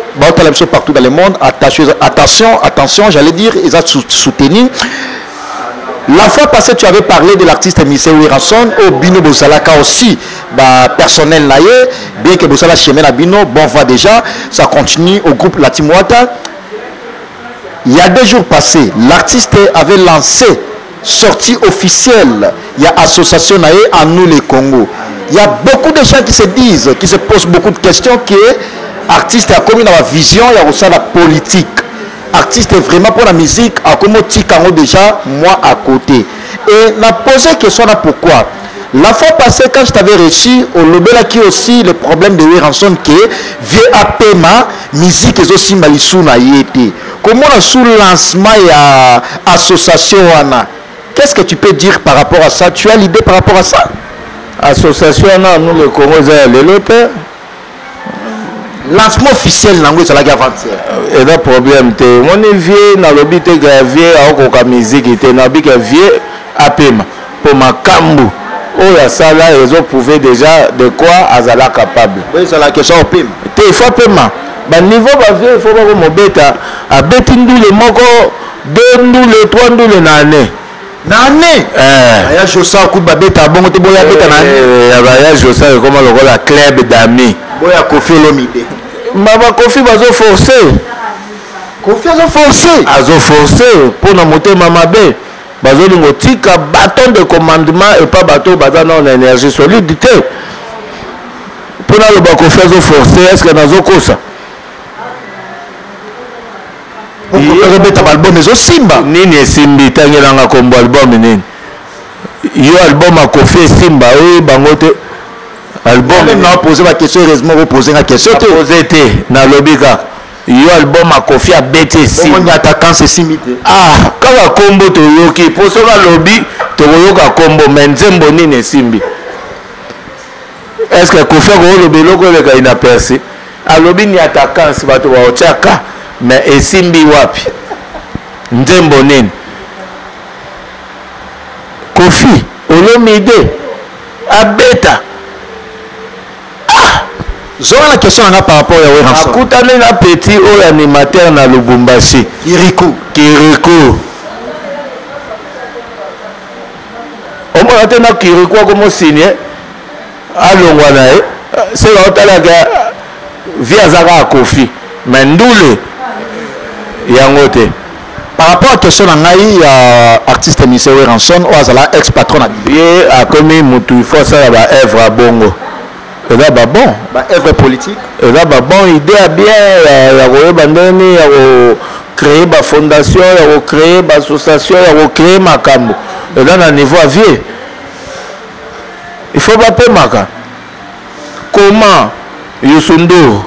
partout dans le monde, attention, attention, attention, j'allais dire, ils ont soutenu. La fois passée, tu avais parlé de l'artiste Missé Werrason, au Bino Bozalaka aussi, bah, personnel naye, bien que Bozala chemin à Bino, bon voit déjà, ça continue au groupe La Team Wata. Il y a 2 jours passés, l'artiste avait lancé sortie officielle, il y a association naye à nous les Congo. Il y a beaucoup de gens qui se disent, qui se posent beaucoup de questions, que artiste a commis dans la vision, il y a aussi la politique. Artiste est vraiment pour la musique, a comme tikango déjà, moi à côté. Et m'a posé question là pourquoi. La fois passée, quand je t'avais reçu, au Lobela qui aussi le problème de Werrason qui vieux APMA, musique est aussi malissou na yete. Comment on a sous lancement et à association wana? Qu'est-ce que tu peux dire par rapport à ça? Tu as l'idée par rapport à ça? Association wana, nous le Congo, c'est l'autre. Lancement officiel nango ezalaki avant-hier. Eza problème te. Omoni vieux nalobi te ke vieux aokoka musique te, nalobi ke vieux apema po makambo oyo asala ezoprouve déjà de quoi azala capable. Oyo ezala question opema te, il faut apema ba niveau ba vieux, il faut bakomobeta abeti ndule moko, 2 ndule, 3 ndule na année. Na année? Baya Josa kutu babeta bongo te, boya beta na année. Ya baya Josa ekoma lokola club d'amis. Boya Koffi Olomide. Baba Koffi bazo forcer. Koffi azo forcer. Azo forcer mpo na motema mabe. Bazolingo tika bâton de commandement et pas bateau baza na énergie solide te. Mpo na loba Koffi azo forcer, est-ce que nazo kosa? Okobeta ba album ezosimba. Nini esimbi? Tangelanga kombo album nini? Yo album ya Koffi esimba oyeba yango te. Album même na poser ba question, heureusement ko poser nga question te. Poser te, nalobi kaka. Yo album ya Koffi abeti esimba. Bongo nyata quand esimbi te. Ah, kaka kombo toyoki, po soki alobi tokoyoka kombo, mais nzembo nini esimbi? Est-ce que Koffi akoloba eloko eleka inaperçu? Alobi nyata kansi bato baotiaka, mais esimbi wapi? Nzembo nini? Koffi Olomide abeta. Ah! Zonga na question nanga par rapport ya Werrason. Akutani na petit oyo animateur na Lubumbashi. Kirikou. Kirikou. Omona te na Kirikou akomo signer alongwa na ye. Seka otalaka vie aza kaka Koffi, mais ndule yango te. Par rapport à question na ngai ya artiste musicien Werrason oyo azala ex patron na bino. Ye akomi mutu il faut asala ba œuvre ya bongo. Eza ba bon. Ba œuvre politique. Eza ba bon idée ya bien ya koyeba ndenge nini ya ko créer ba fondation, ya ko créer ba association, ya ko créer makambo. Eza na niveau ya vieux. Il faut bapemaka. Comment Youssou N'Dour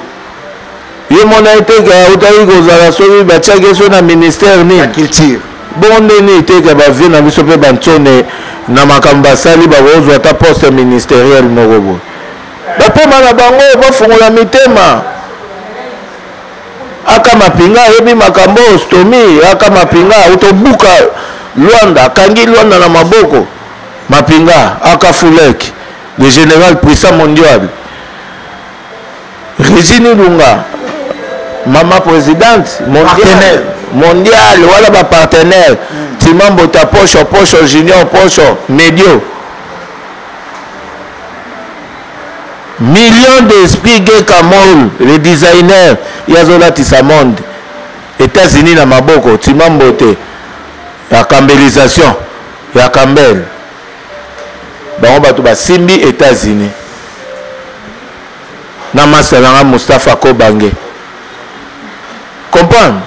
Yo mona ye te ke autaki kozala soki batiaki ye soki na ministère nini? Ya culture. Bongo nde nini te ke ba vieux na biso mpe ba Nsone na makambo basali bakozwa ata poste ministeriel moko boye. Bapema na bango, bafungola mitema. Aka mapinga ayebi makambo oyo stomi aka mapinga autobuka Luanda akangi Luanda na maboko mapinga aka Fulek le général puissant mondial. Regine Ilunga, maman présidente mondiale, mondiale wala ba partenaire mm. Timambota Posho Posho Junior Posho Medio million d'esprit Geka Mall le designer yazolatisa monde États-Unis na maboko Timambote ya cambelisation ya Campbell bango bato basimbi États-Unis na masta na nga Mustapha Kobange comprendre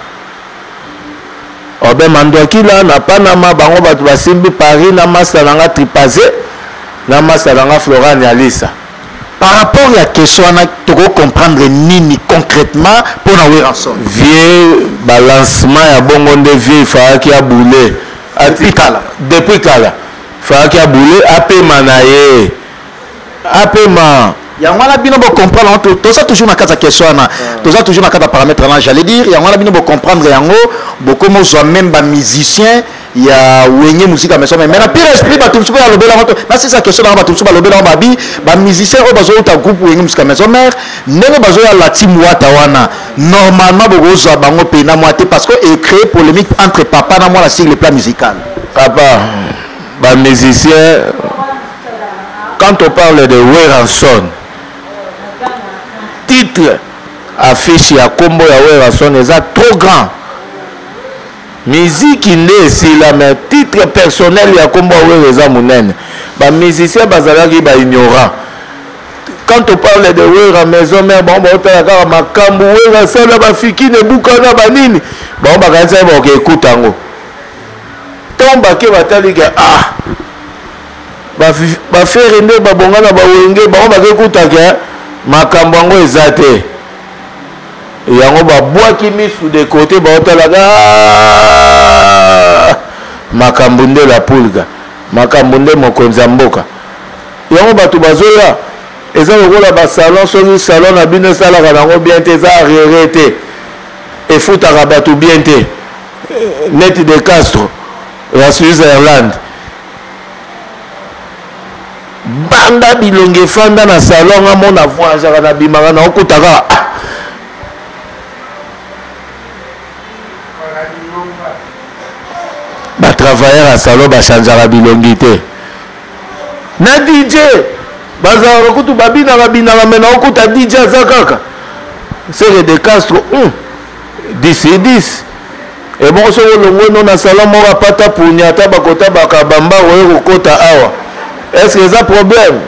Obe Mandwakila na Panama bango bato basimbi Paris na masta na nga Tripaze na masta na nga Florane Alisa. Par rapport ya question wana toko comprendre nini concrètement pona Werrason? Vieux balancement ya bongo nde vieux ifalaki aboule depuis kala, depuis kala falaki aboule apema na ye apema. Yango wana bino bo comprendre yango, toza toujours na kati ya question wana, toza toujours na kati ya paramètre wana, j'allais dire yango wana bino bo comprendre yango, bokomi ozwa même ba musiciens ya Wenge Musica Maison Mère. Mais na pire esprit bato mosusu balobela yango, na sisa question na bato mosusu balobela yango babi ba musiciens oyo bazowuta groupe Wenge Musica Maison Mère ndenge bazoya la team Wata wana, normalement bokozwa bango pena mwa te parce que e créer polémique entre papa na mwana sur le plan musical. Papa, ba musiciens, quand on parle de Werrason, titre affiche ya kombo ya Werrason eza trop grand. Miziki nde esila mais titre personnel ya kombo ya Werra eza munene. Ba musiciens bazalaki ba ignorants. Quand on parle de Werra maison mère, bango baotala kaka makambo Werra asala, ba fikine ebukana ba nini, bango bakanisaki bakoki ekuta yango. Ntango bake batali ke ah ba Ferre nde babonga na ba Wenge, bango bake kuta ke makambo yango eza te. Yango babwaki misu de côté, baotalaka ah, makambo nde la pulga, makambo nde mokonzi ya mboka. Yango bato bazoya eza lokola ba salon, soki salon na bino esalaka nango bien te, eza arriere te, efutaka bato bien te, neti de Castro ya Switzerland. Banda bilongi efanda na salon, nga mona voyageaka na bimaka na okuta kaka ah. Ba travailleurs ya salon ba changeaka bilongi te. Na DJ bazalaka kutu babinaka binaka mais na okuta DJ aza kaka Sere de Castro, 10 sur 10. Ebongo soki olongwe no na salon moko apata punya ata bakota bakabamba oye kokota awa, est-ce que eza problème?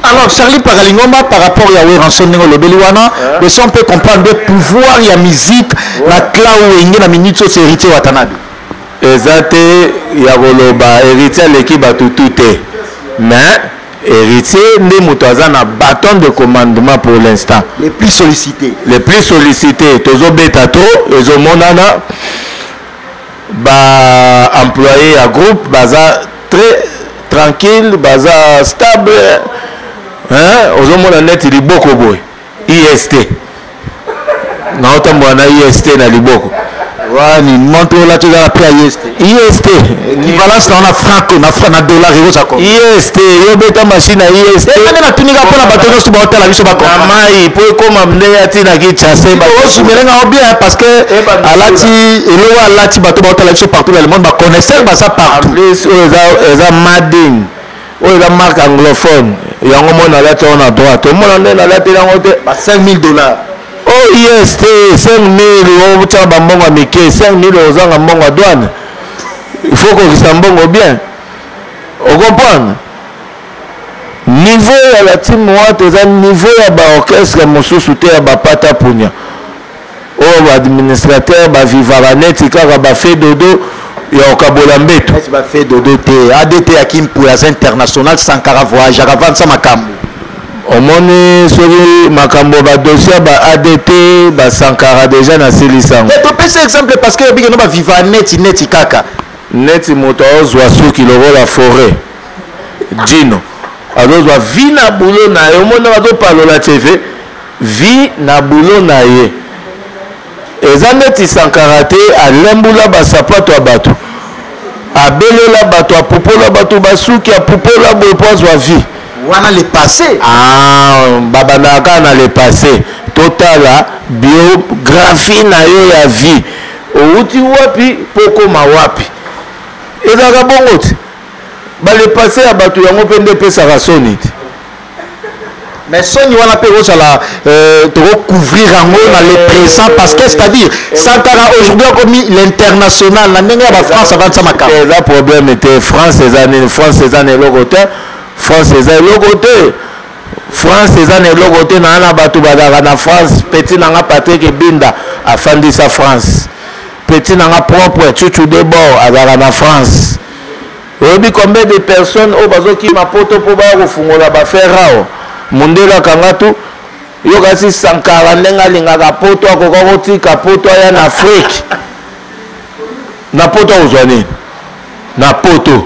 Alors Charlie Pakalingomba, par rapport à Werrason ndenge olobeli wana, mais si on peut comprendre le pouvoir ya musique na clan Wenge na minute oyo c'est Héritier Watanabe. Eza te ya koloba Héritier aleki bato tout te, mais Héritier nde moto aza na bâton de commandement pour l'instant. Les plus sollicités. Les plus sollicités, tozobeta trop, ezomonana ba employés ya groupe baza très tranquille, baza stable, hein, ozomona neti liboko boye IST. Naotambola na IST na liboko. Wani montre olati eza na prix ya IST. IST. Equivalence na wana franc na franc na dollar ekozala combien? IST, yo beta machine ya IST. Eza nde natunika mpona bato nyonso baotala biso ba comprendre. Na mai po ekoma ndenge ya tina Kinshasa. Osumele nga bien parce que alati eloko alati bato baotala biso partout dans le monde, ba connaisseurs baza partout. En plus oyo eza made in. Oyo eza marque anglophone. Yango mona alati yango na droite. Omona nde nalateli yango te. Ba 5000 dollars. Oh yes te 5000 otya bambongo ya mike 5000 ozanga mbongo ya douane il faut kokisa mbongo bien ocomprendre niveau ya la team wata eza niveau ya baorchestre mosusu te ya bapata punya oyo baadministrateur bavivaka neti kaka bafe dodo ya kokabola mbeto neti bafe dodo te adt ya kimpuya aza international sankara voyageaka avandisa makambo omoni soki makambo badossier ya ba adt basankara deja nasilisango te topesi exemple parce que yobikeno baviva neti neti kaka neti moto aozwa suki lokola foret jino azozwa vi na bulo na ye omoni azopalola tv vi na bulo na ye eza neti sankara te alembula basapato ya bato abelela bato apupola bato basuki apupola boye mpo azwa vie wana le passé ah, babandaka kaka na le passé totala biographie na yo ya vie owuti wapi mpo okoma wapi ezalaka bongo te bale passé ya bato yango mpe nde epesaka soni te mais soni wana mpe ekozala euh, tokocouvrir yango na le présent parce que c'est à dire sankara aujourd'hui akomi l'international na ndenge ya bafrance avandisa makambo eza problème te france eza nini france eza na eloko te france eza eloko te france eza na eloko te naa na bato bazalaka na france petit na nga patrik ebinda afandisa france petit na nga propre chuchu de bord azalaka na france oyebi combien de personnes oyo bazokima poto mpo baya kofungola bafer awa mondele akanga tu yo kasi sankara ndenge alingaka poto akoka kotika poto aya na afrike na poto akozwa nini na poto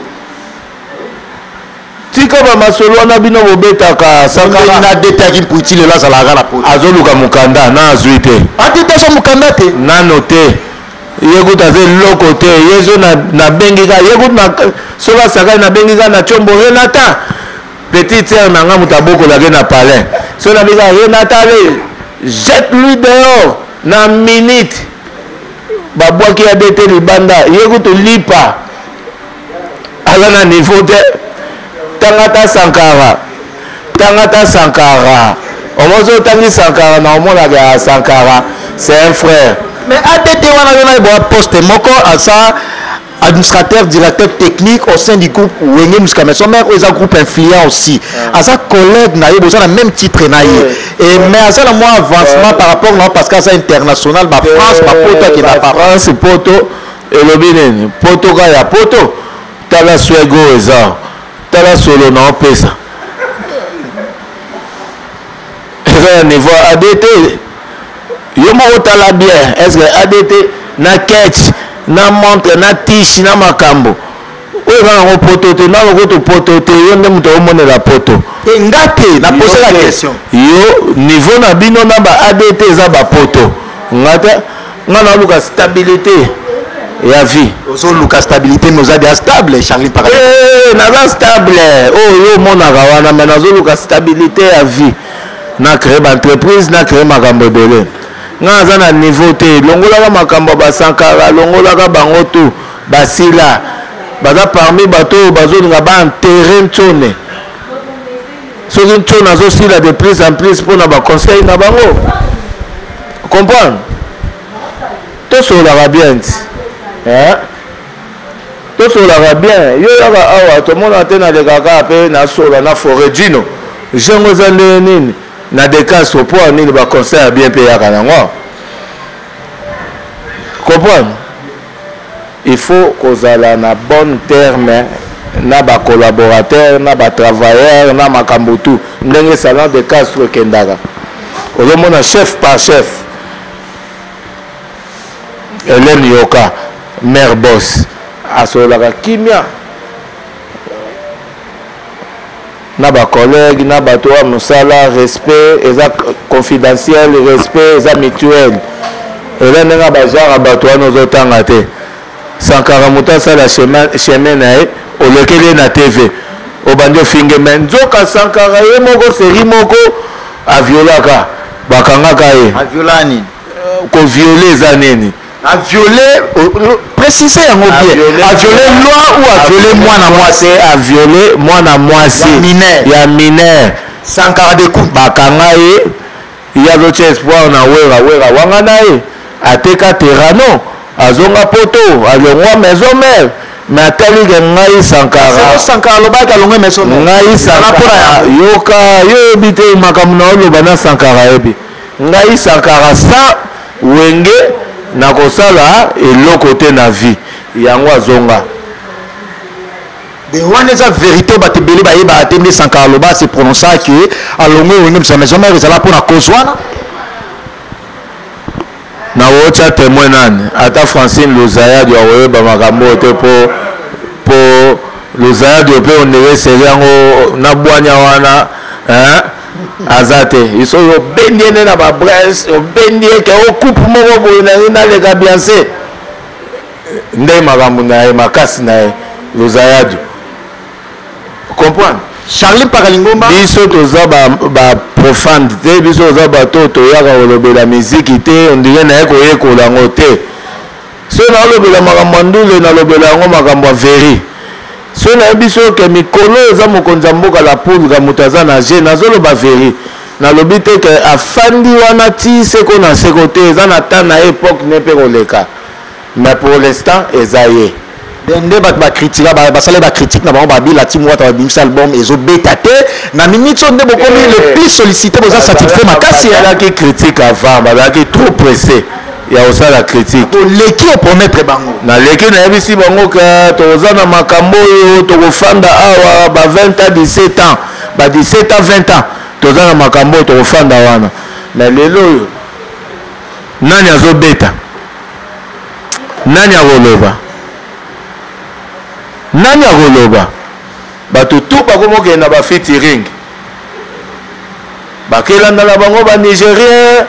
tika bamasolo wana bino bobetaka sankara adetaki mputi lelo azalaka na poto azoluka mokanda na azwi te adeta azwa mokanda te nano te ye kutu aza eloko te ye zo nabengi ka ye kutu soki asakani nabengi ka na tiombo renata petite sœur na nga moto abokolaki na palin soki nabengi ka renata ale jette lui dehors na minute babwaki ya dete libanda ye kutu lipa aza na niveau te tanga ta sankara tanga ta sankara omosi otangi sankara na omonaka ya sankara c'est un frère mais adt wana yo na boa poste moko aza administrateur directeur technique au sein du groupe wenge musica maison mère oyo eza groupe influent aussi ah. aza collègue na ye boza na même titre na ye et mais aza na mwa avancement par rapport na parce que aza international ba france bapoto akenda pa france poto elobi nini poto ka ya poto tala swego eza tala solo na opesa eza ya niveau adt yo moko tala bien est ce que adt na ketch na montre na tiche na makambo oyo eza nango poto te nano kutu poto te yo nde moto omonela poto te nga te na pose la question yo niveau na bino na ba adt eza bapoto nga te nga naluka stabilité ya vie ozoluka stabilité mais oza deja stable charlie mpaka eh, naza stable oyo oh, yo omonaka wana mais nazoluka stabilité ya vie na créer baentreprise na créer makambo ebele nga naza na niveau te longolaka makambo ya basankara longolaka bango tout basila baza parmi bato oyo bazolinga baenterre ntone soki ntone azosila de plus en plus mpo na baconseil na bango comprendre tosololaka bien ti eh? tosololaka bien yo yaka awa tomona te nalekaka mpe nasola na foret dino jengo eza ndenge nini na decastro mpo ya nini baconseil ya bien mpe eyaka nango comprendre il faut kozala na bonne terme na bacollaborateur na batravailleur na makambo tout ndenge salon de castro ekendaka ozomona chef par chef Hélène Yoka mère boss asololaka kimia na bacollègue na bato ya mosala respect eza confidentiel respect eza mutuel eza ndenge ya bagenre ya bato wana ozotanga te sankara moto asala chemin na ye olekeli ye na tv obandi ofinge me nzoka sankara ye moko seri moko aviolaka bakangaka ye aviola nini koviole eza nini a violé euh, préciser yango bien a violé loi ou a violé mwana mwasi a violé mwana mwasi ya mineur ya mineur sankara de coup bakanga ye Ye azotya espoir na Wera. Wera wanga na ye ateka Terrano, azonga poto, alongwa maison mère. Mais atali ke ngai Sankara. Sankara alobaki alongwe maison mère. Ngai Sankara yoka yo oyebi te makambo na oloba na Sankara ayebi. Ngai Sankara sans Wenge nakosala eloko te na vie. Yango azonga. De wana eza verité bato ebele bayebaka te nde Sankara aloba se prononça que alongwe Wenge Musica Maison Mère ezala mpo na cause wana. Nakotya temoin nani? Ata Francine Luzayadi akoyeba makambo oyo te mpo mpo Luzayadi mpe ondire serie yango na bwanya wana hein? aza te soki obendi ye nde na babrese obendi ye ke okupe moko boye nalingi naleka bianse nde makambo na ye makasi na ye Luzayadi comprendre Charlie Mpaka Lingomba biso toza ba, ba profane te biso toza bato oyo toyaka kolobela miziki te ondire naye koyekola yango te soki naolobela makambo ya ndule nalobela yango makambo ya veri soki nayebi soki ke mikolo eza mokonzi ya mboka la poudre moto aza na je nazoloba veri nalobi te ke afandi wana ti seko na seko te eza na temps na ye epoque ne mpe koleka mais pour l'instant eza ye. Nde bato ba critika basali ba critique na bango babi la team wata babimisa album ezobeta te na minute oyo nde bokomi le plus sollicité boza satisfait makasi. Bazalaki critique avant bazalaki trop pressé ya kosala critique. Oleki opromettre bango. Naleki nayebisi bango ke toza na makambo oyo tokofanda awa ba 20 ans 17 ans ba 17 ans 20 ans toza na makambo oyo tokofanda wana mais lelo oyo nani azobeta Nani akoloba? Nani akoloba? Bato tout bakomi kokende na ba featuring. Bakelanda na bango ba Nigerien,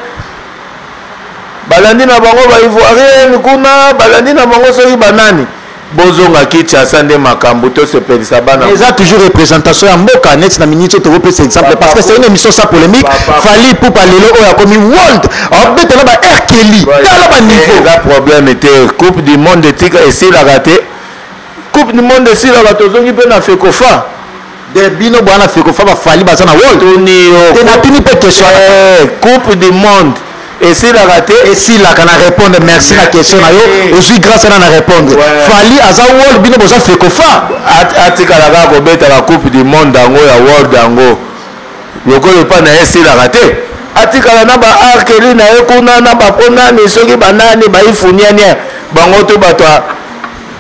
balandi na bango ba Ivoirien kuna, balandi na bango soki banani. Bozonga Kinshasa nde makambo tosepelisa bana. Eza toujours représentation ya mboka neti na minute oyo tokopesa exemple parce que c'est une émission sans polémique. Fally Ipupa lelo oyo akomi world abeta na ba R Kelly tala ba niveau. Eza problème te coupe du monde etika esilaka te coupe du monde esilaka tozongi mpe na fekofa. De bino bwana fekofa ba Fally baza na world. Tuni yo. Te natuni mpe question. Coupe du monde esilaka te. Esilaka na répondre merci na question na yo ozui grâce wana na répondre. Fally aza world bino boza fekofa. Atikala kaka kobeta ba coupe du monde yango ya world yango lokola epa na ye esilaka te atikala na ba arkeli na ye kuna na ba nani soki banani baifuniania bango to bato ya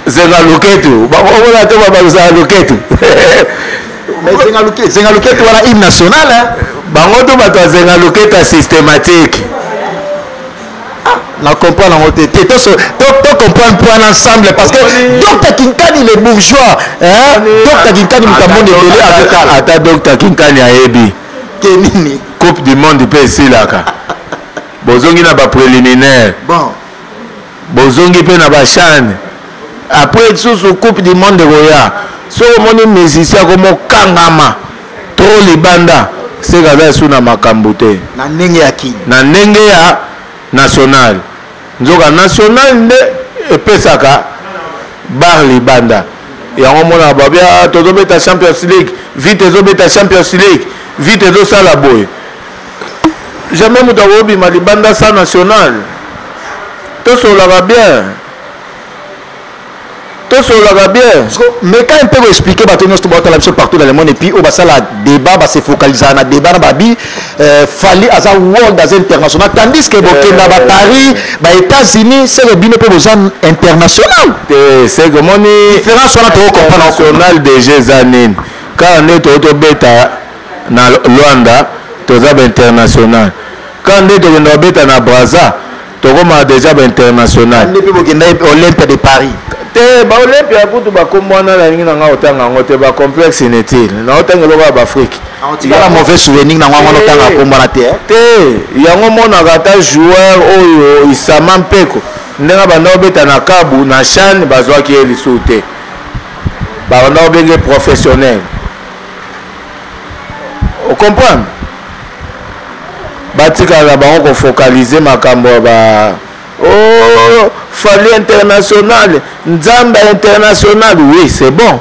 zenga loketu bango kuna to babaluzaka loketu. Mais zenga loketu wana hymne national hein? Bango to bato ya zenga loketu ya systématique. Ah, na comprendre yango te te to to comprendre point ensemble parce que Dr Kinkani le bourgeois hein Dr Kinkani moto amoni ebele azotala ata Dr Kinkani ayebi ke nini coupe du monde mpe esilaka bozongi na ba préliminaire bon bozongi mpe na ba chane après lisusu coupe du monde ekoya soki omoni musicien akomokangama trop libanda seka aza lisusu na makambo te na ndenge ya kini na ndenge ya national nzoka national nde epesaka bar libanda yango omonaka babia tozobeta champions league vite ezobeta champions league vite ezosala boye jamais moto akobima libanda sa national tosololaka bien tosololaka bien meka un peu koexplike bato nyonso to baotala biso partout dans le monde et puis oyo basala débat base focalisaka na débat na babi Fally aza world aza international tandis que bokenda ba Paris ba États-Unis seke bino mpe boza international te seke omoni différence wana toko comprendre national déjà eza nini kaka nde toyo tobeta na Luanda toza ba international kaka nde tokenda kobeta na Brazza tokomaka déjà ba international nde mpe bokenda Olympia de Paris te ba Olympia kutu bakombo wana nalingi na ngai kotanga yango te ba complexe inutile naotanga eloko ya baafrike tikala mauvais souvenir na ngai wana otanga kombo wana te te yango omonaka ata joueur oyo Isama Mpeko ndenge banda kobeta na Kabu na CHAN bazwaki ye lisusu te banda kobenge professionnel ocomprendre batikala na bango kofocalize makambo ya ba oh, Fally international nzambe international oui c'est bon.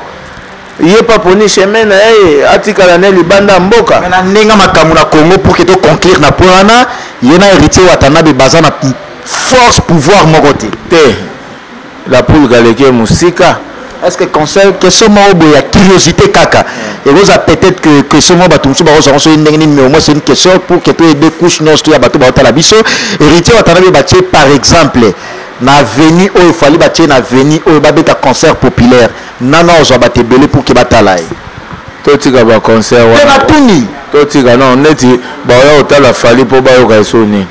Ye pa poni chemin na ye atikala ne libanda ya mboka. Mais na ndenge makambo na Congo pour que to conclure na point wana, ye na Héritier Watanabe baza na force pouvoir moko te. Te. La poule galeki ye mosika. Est-ce que conseil question moko boye ya curiosité kaka ekozala peut-être que question moko bato mosusu bakozwa yango soki ndenge nini, mais au moins c'est une question pour que toyede couche nyonso to ya bato baotala biso. Héritier Watanabe batie par exemple na avenue oyo Fally, batie na avenue oyo babeta concert populaire, nano ozwa bato ebele pour que batala ye? Totika baconcert wana. Natuni. Totika non, neti baoya kotala Fally mpo bayoka eso nini?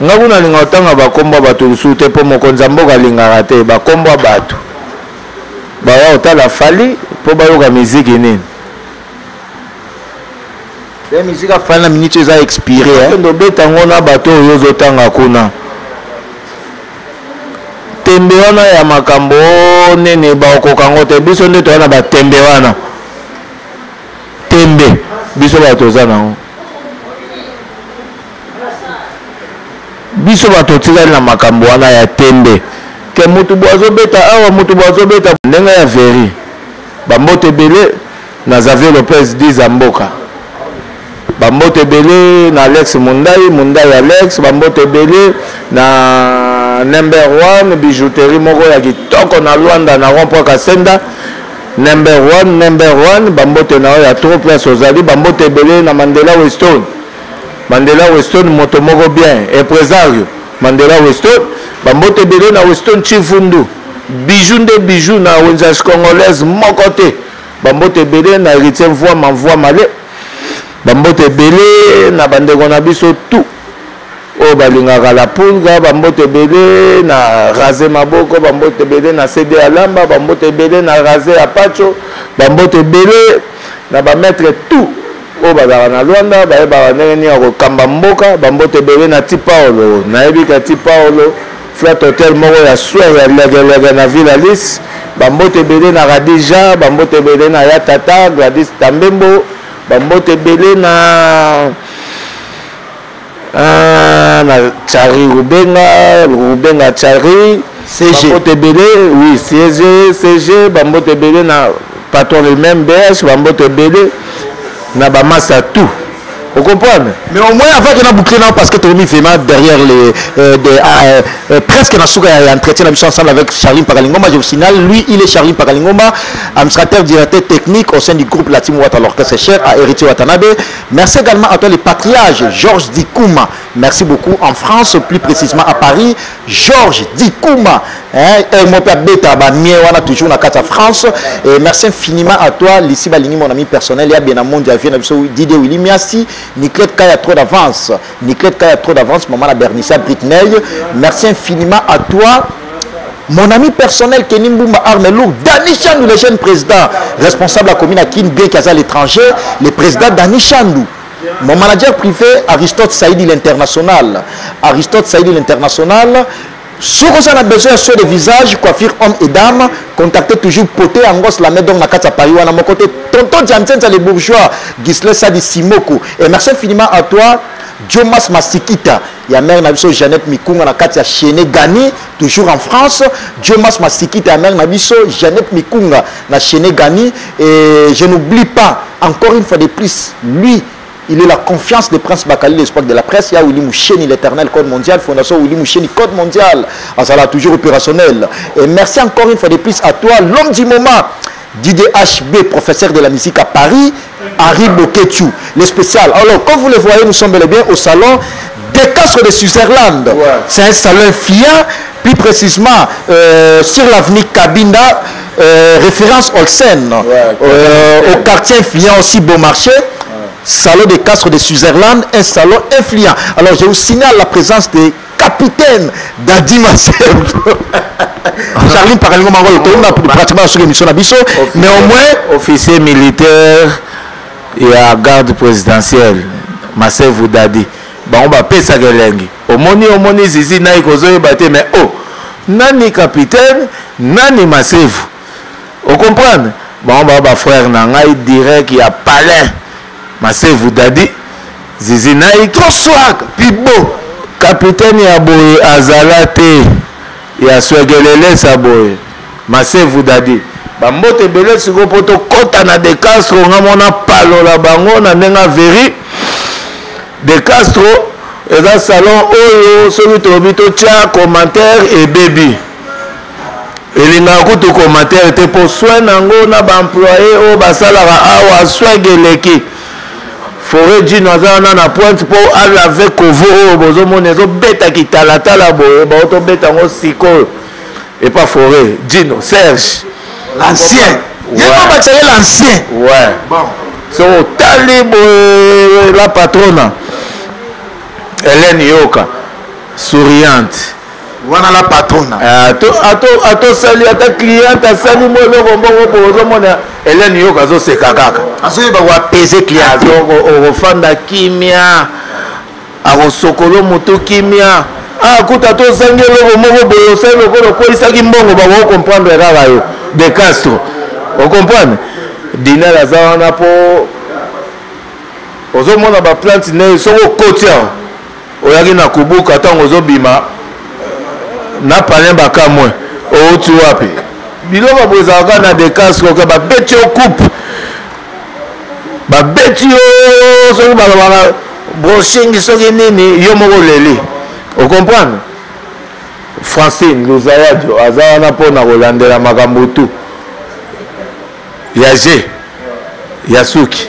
Nga kuna alinga kotanga bakombo ya bato lisusu te, mpo mokonzi ya mboka alingaka te bakombo ya bato. Baya kotala Fally mpo bayoka miziki nini? Pe musique ya Fally na minute eza expiré. Okende obeta yango na bato oyo ozotanga kuna. Tembe wana ya makambo nini, bakokoka yango te. Biso nde toza na batembe wana, tembe biso bato toza nango, biso bato totikali na makambo wana ya tembe ke mutu bo azobeta awa, mutu bo azobeta ndenge ya veri. Bambote ebele na Xavier Lopez Diza mboka, bambote ebele na Alex Mundai, Mundai Alex, bambote ebele na Number One bijouterie moko ya kitoko na Luanda na rond-point Kasenda. Number One, Number One, bambote na yo ya trop place ozali. Bambote ebele na Mandela Weston, Mandela Weston moto moko bien impresario Mandela Weston. Bambote ebele na Weston Chivundu, bijou nde bijou na wenze congolaise moko te. Bambote ebele na Héritier Mvwama, Mvwama le. Bambote ebele na bandeko na biso tout oyo balingaka la pulga. Bambote ebele na Raze Maboko, bambote ebele na CD Alamba, bambote ebele na Raze Apacho, bambote ebele na bamaître tout oyo bazalaka na Luanda, bayebaka ndenge nini ya kokamba mboka. Bambote ebele na Ti Paolo, nayebi ka Ti Paolo Flat Hotel moko ya soir ya legelege na Ville Alice. Bambote ebele na Radija, bambote ebele na ya tata Gladys Tambembo, bambote ebele na na Chari Rubenga, Rubenga Chari CG. Bambote ebele, oui, CG, CG, bambote ebele na patron lui-même BH, bambote ebele na bamasa tout. Vous comprenez? Mais au moins avant que na boucler non, parce que tu mis vraiment derrière les presque na souka ya entretien na biso ensemble avec Charline Pakalingomba. Je vous signale, lui il est Charline Pakalingomba, administrateur directeur technique au sein du groupe La Team Wata, l'orchestre cher à Héritier Watanabe. Merci également à toi les patriarches Georges Dikouma. Merci beaucoup en France, plus précisément à Paris, Georges Dikouma. Hein, et moi père beta ba mien wana toujours na kata France. Et merci infiniment à toi Lissi Balingi, mon ami personnel, ya bien monde ya vieux biso Didier Willy Miasi, Niclette Kaya trop d'avance. Niclette Kaya trop d'avance, maman la Bernicia Britney. Merci infiniment à toi mon ami personnel Kenny Mbumba Arme Lourd, Dani Chandou, le jeune président responsable de la commune à Kin, bien qu'il à l'étranger, le président Dani Chandou. Mon manager privé Aristote Saïdi l'international. Aristote Saïdi l'international. Si vous avez besoin de de visage, coiffure homme et dame, contactez toujours Poté Angos, la main donc na kati ya Paris, wana mon côté Tonton Jansen, les bourgeois, Ghislain Sadi Simoko. Et merci infiniment à toi, Jomas Masikita. Il y a mère Nabiso Jeannette Mikunga na kati ya Chené Gani, toujours en France. Jomas Masikita, ya mère Nabiso Jeannette Mikunga na Chené Gani. Et je n'oublie pas, encore une fois de plus, lui, il est la confiance de Prince Bakali, l'espoir de la presse. Il y a Willy Moucheni, l'éternel code mondial, Fondation Willy Moucheni, code mondial. Azala, toujours opérationnel. Et merci encore une fois de plus à toi, l'homme du moment, Didier HB, professeur de la musique à Paris, Harry Boketchou, le spécial. Alors, comme vous le voyez, nous sommes bel et bien au salon des Castres de Switzerland. C'est un salon FIA, plus précisément sur l'avenue Kabinda, référence Olsen, au quartier influent aussi Beaumarchais. Salon des Castres de Switzerland, un salon influent. Alors, je vous signale la présence des capitaines Dadi Massel. Charline Pakalingomba, on a pratiquement sur l'émission Nabiso, mais au moins officier militaire et à garde présidentielle, Massel Dadi. Bon, on va passer à Gelengi. Omoni, omoni, zizi, naï, kozo, bate, mais oh, nani capitaine, nani Massev. Vous comprenez? Bon, bah, bah, frère, nangai, direct, il y a palais. Massev Dadi, zizi, naï, trop swag, pibo. Capitaine ya boye azala te ya swegelele sa boye. Masevu Dadi. Bambote ebele sikoyo mpo tokɔta na De Castro, nga mona palola bango na ndenge averi. De Castro eza salon oyo soki tolobi totya commentaire ebebi, elingaka kutu commentaire te mpo soin nango na baemploye oyo basalaka awa swag eleki. Forêt Djino aza wana na pointe mpo alave kovo oyo bozomona ezobeta kitalatala boye, baotobeta yango sikoyo epa Forêt Djino Serge l'ancien ye mpo batiaye l'ancien. Ouais, bon, soki otali boye la patrona Hélène Yoka souriante wana, la patrona. Atosali ata cliente asali mwa eloko mbongo boye, ozomona Hélène Yoka azoseka kaka. Azoyeba koapese client. Okofanda kimia, akosokolo motu kimia. Kuta tozangi eloko moko boye, osali lokola okwelisaki mbongo, bako comprendre kaka yo. De Castro, ocomprendre, Dinel aza wana mpo ozomona baplante ne. Soki okoti awa, oyaki na kubuka, ntango ozobima na palin, bakamwe outi wapi. Biloko boye ezalaka na De Castro ke babeti yo coupe, babeti yo soki balobaka brushing soki nini, yo moko oleli, ocomprendre. Francine Luzayadio aza wana mpona kolandela makambo tu ya g ya suki,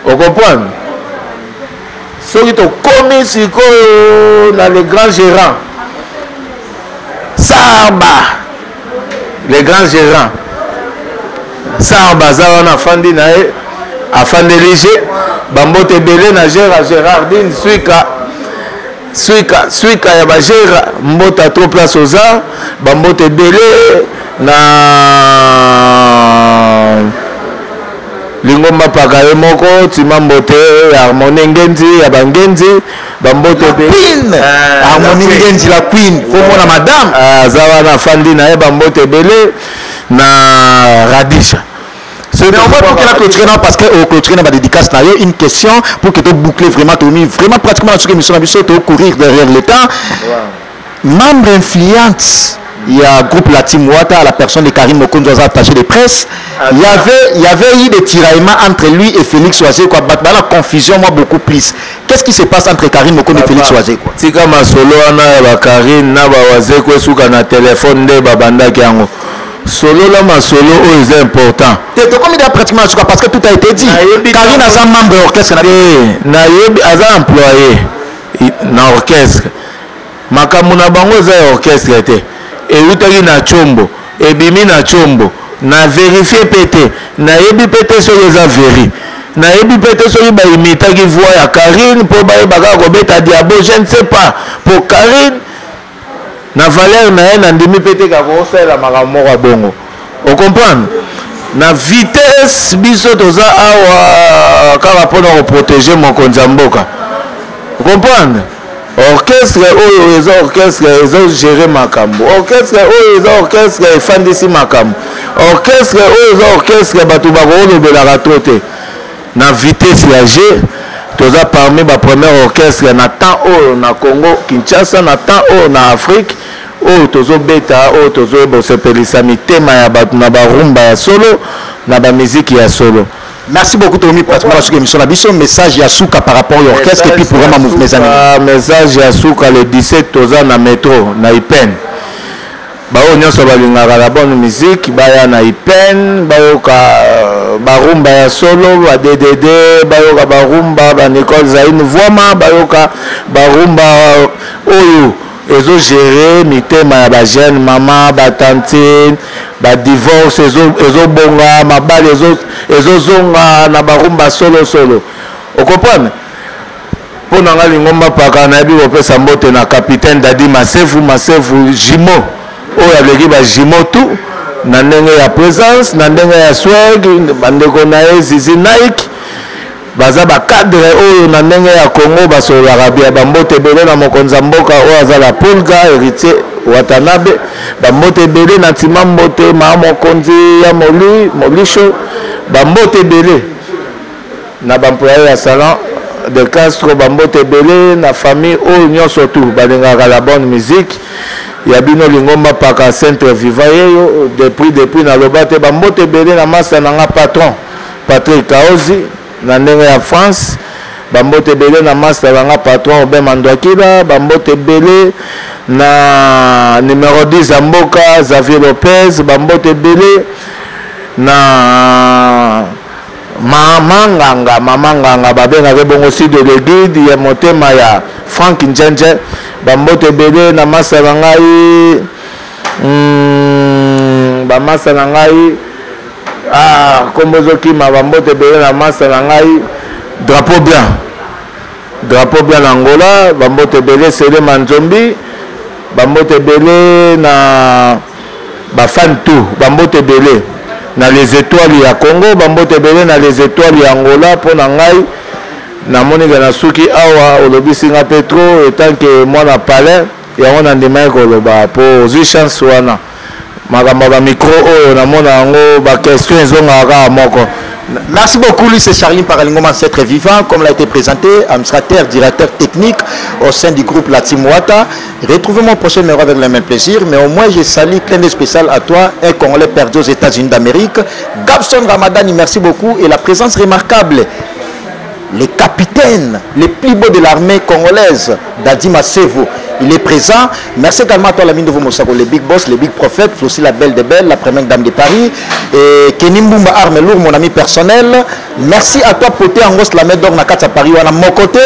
ocomprendre. Soki tokomi sikoyo na le grand gérant Sarba, le grand gérant Sarba aza wana, afandi na ye, afandeli g. Bambote ebele na Gera Gérardine Swika, Swika, Swika ya bagera, mbota trop place oza. Bambote ebele na Lingomba Paka ye moko tima, mbote ya Harmonie Ngenzi ya bangenzi, bambote. Queen Harmonie Ngenzi, la queen, faut mona madame. Aza wana, afandi na ye. Bambote ebele na Radisha. Mais on va boucler la clôturer non, parce que au clôturer na ba dédicace na yo, une question pour que tu boucler vraiment, tu mis vraiment pratiquement sur émission na biso, tu courir derrière le temps. Membre influente, il y a groupe La Team Wata, la personne de Karim Mokonzo, attaché de presse. Il y avait eu des tiraillements entre lui et Félix Wazekwa. Bah, la confusion, moi, beaucoup plus. Qu'est-ce qui se passe entre Karim Mokonzo et Félix Wazekwa? Tika masolo wana ya bakarine na bawazekwa, esuka na telefone nde babandaki yango. Solola masolo oyo eza important. Tokomi déjà pratiquement suka parce que tout a été dit. Karine aza membre ya orchestre na Nayebi, aza employé na orchestre. Makambo na bango eza ya orchestre te, eutaki na Tshombo, ebimi na Tshombo. Na vérifie mpe te, nayebi mpe te soki eza veri, nayebi mpe te soki baimitaki voix ya Karine mpo bayeba kaka kobeta diabo, je ne sais pas. Mpo Karine na valeur na ye, nandimi mpe te kaka kosalela makambo moko ya bongo, ocomprendre. Na vitesse biso toza awa kaka mpona koprotéger mokonzi ya mboka, comprendre. Orchestre oyo eza orchestre ezogérer makambo, orchestre oyo eza orchestre efandisi makambo, orchestre oyo eza orchestre bato bakoolobelaka to te. Na vitesse ya g, toza parmi bapremière orchestre na temps oyo na Congo Kinshasa, na temps oyo na Afrique oyo tozobeta, oyo tozoyeba kosepelisa mitema ya bato na barumba ya solo, na bamiziki ya solo. Merci beaucoup. Tomi pratiquement la émission na biso. Message ya suka par rapport au orchestre et puis programme mouvement eza nini? Message ya suka, le 17 toza na métro na Ipen. Baoyo nyonso balingaka la bonne musique baya na Ipen, bayoka barumba ya solo, ba DDD, bayoka barumba ba Nicole Zaine Voima, bayoka barumba oyo ezogérer mitema ya bajeune mama, batantine, badivorce ezobonga, mabali ezozonga na barumba solosolo, ocomprendre. Mpo na nga Lingomba Paka, nayebi kopesa mbote na capitaine Dadi Masefu, Masefu Jimo oyo aleki bajimo tout na ndenge ya présence, na ndenge ya swag. Bandeko na ye Zizi Nike baza bacadre oyo na ndenge ya Congo basololaka bia. Bambote ebele na mokonzi ya mboka oyo aza la Pulga, Héritier Watanabe. Bambote ebele na ntima, mbote maa mokonzi ya moli molisho. Bambote ebele na baemploye ya salon de Castro, bambote ebele na famille oyo nyonso tu balingaka la bonne musique. Ya bino lingomba paka centre viva yeyo depuis depuis naloba te bambote ebele na masta na nga patron Patrick Kaozi na ndenge ya France bambote ebele na masta na nga patron Aubin Mandwakila bambote ebele na numero 10 ya mboka Xavier Lopez bambote ebele na Mama nganga, mama nganga babengaka bongo Sido le guide ya motema ya Frank Njenje. Bambote ebele na masa na ngai bamasa na ngai ah, kombo ezokima bambote ebele na masa na ngai drapeau blanc drapeau blanc na Angola bambote ebele Sele Manzombi bambote ebele na ba fan tout bambote ebele na les étoiles ya Congo bambote ebele na les étoiles ya Angola mpo na ngai namoni ke nasuki awa olobisi nga mpe trop etant que mwana palais yango nandimaki koloba mpo ozwi chance wana makambo ya bamicro oyo namona yango baquestion ezongaka kaka moko. Merci beaucoup, lui c'est Charline Paralingoma, ancêtre vivant, comme l'a été présenté, administrateur, directeur technique au sein du groupe La Team Wata. Retrouvez mon prochain numéro avec le même plaisir, mais au moins je salue plein de spécial à toi, un Congolais perdu aux États-Unis d'Amérique. Gabson Ramadani, merci beaucoup, et la présence remarquable, le capitaine, le plus beau de l'armée congolaise, Dadi Masevo, il est présent. Merci également à toi, l'ami de Mosako, le big boss, le big prophète, aussi la belle des belles, la première dame de Paris, et Kenny Mbumba Arme Lourd, mon ami personnel. Merci à toi, Poté Angos, la main d'or, Nakata Paris, à mon côté.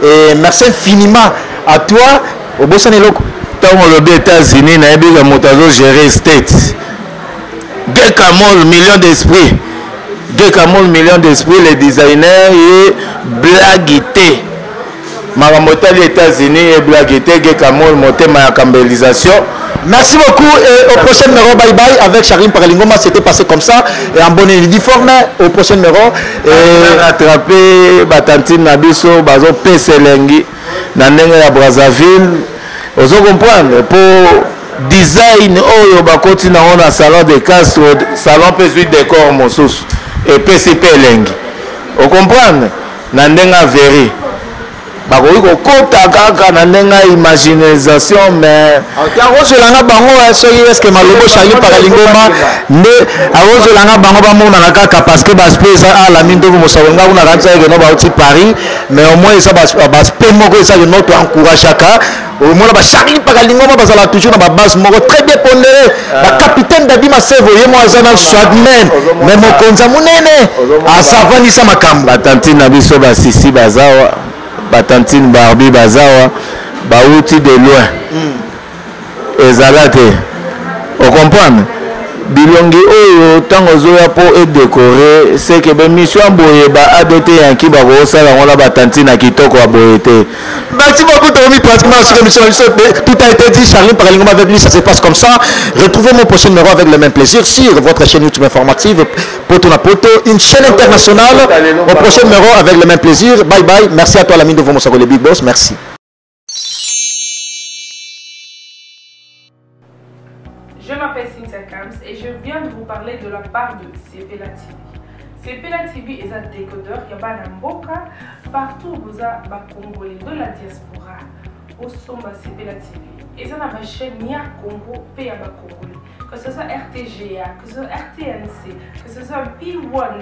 Et merci infiniment à toi, au Bossaneloko. Ntango olobi États-Unis, nayebi ke moto azogere state Gekamol, million d'esprit. Gekamol, million d'esprit, le designer ye blague te. Makambo etali États-Unis ye blague te. Gekamol, motema ya cambelisation. Merci beaucoup et au prochain numéro, bye bye. Avec Charline Paralingoma, c'était passé comme ça. Et en bonne uniforme, au prochain numéro. Et rattraper batantine na biso, bazo peselengi na ndenge ya Brazzaville. Ozo comprendre po design oyo bakoti nango na salon de Castro, salon mpe ezwi décor mosusu epesi mpe elengi. Ocomprendre na ndenge ya veri bakoki kokota kaka na ndenge ya imaginisation, mais akozwelanga bango soki eske malobo Charlie Pakalingoma nde akozwelanga bango bamonana kaka parce que baspe eza alami ndovu mosako nga kuna kanisa eke no bauti Paris, mais au moins eza baspe moko eza ke no to encourageaka omona ba Charlie Pakalingoma bazala toujours na babase moko très bien pondéré. Bacapitaine Dadi Masevo ye mo aza na swagman, mais mokonzi ya monene asavandisa makambo. Batantine na biso basisi bazawa, batantine Barbie bazawa bauti de loin, ezala te ocomprendre bilongi oyo ntango ozoya mpo edekore seke bemission ya boye ba adt yanki bakosala yango na batantine ya kitoko ya boye te. Merci beaucoup, Tommy. Pratiquement sur l'émission, tout a été dit. Charline Paralingoma avec lui, ça se passe comme ça. Retrouvez mon prochain numéro avec le même plaisir sur votre chaîne YouTube informative, Poto na Poto, une chaîne internationale. Au prochain numéro avec le même plaisir. Bye bye. Merci à toi, l'ami de Vomosako, le Big Boss. Merci. Je m'appelle Cynthia Kams et je viens de vous parler de la part de Sepela TV. Sepela TV est un décodeur qui a mboka partout où vous Congolais de la diaspora. Au somba Sepela TV. Et ça na chaîne ya Congo pe ya ba Congolais. Que ce soit RTGA, que ce soit RTNC, que ce soit P1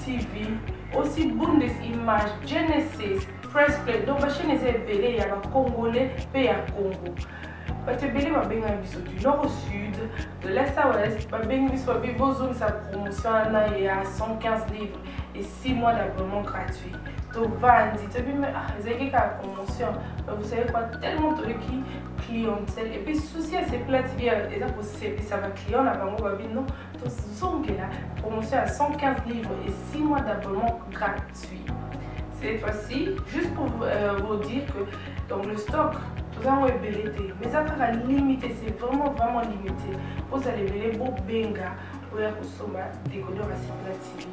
TV, aussi Bundes Image, Genesis, Press Play. Donc la chaîne est ebele ya ba Congolais pe ya Congo. Bato ebele babengaka biso du nord au sud, de l'est à ouest, babengi biso babi bozongisa promotion wana ya 115 livres et 6 mois d'abonnement gratuit. Tovandi toyebi me ah ezalaki kaka promotion, mais vous savez quoi, tellement toyoki clientèle et puis souci ya Sepela TV eza kosepisa baclient na bango, babi non, tozongela promotion ya 115 livres et 6 mois d'abonnement gratuit. Cette fois-ci, juste pour vous dire que donc le stock tozango ebele te, mais eza kaka limité, c'est vraiment vraiment limité. Ozala ebele bobenga oya kosomba décodeur ya Sepela TV.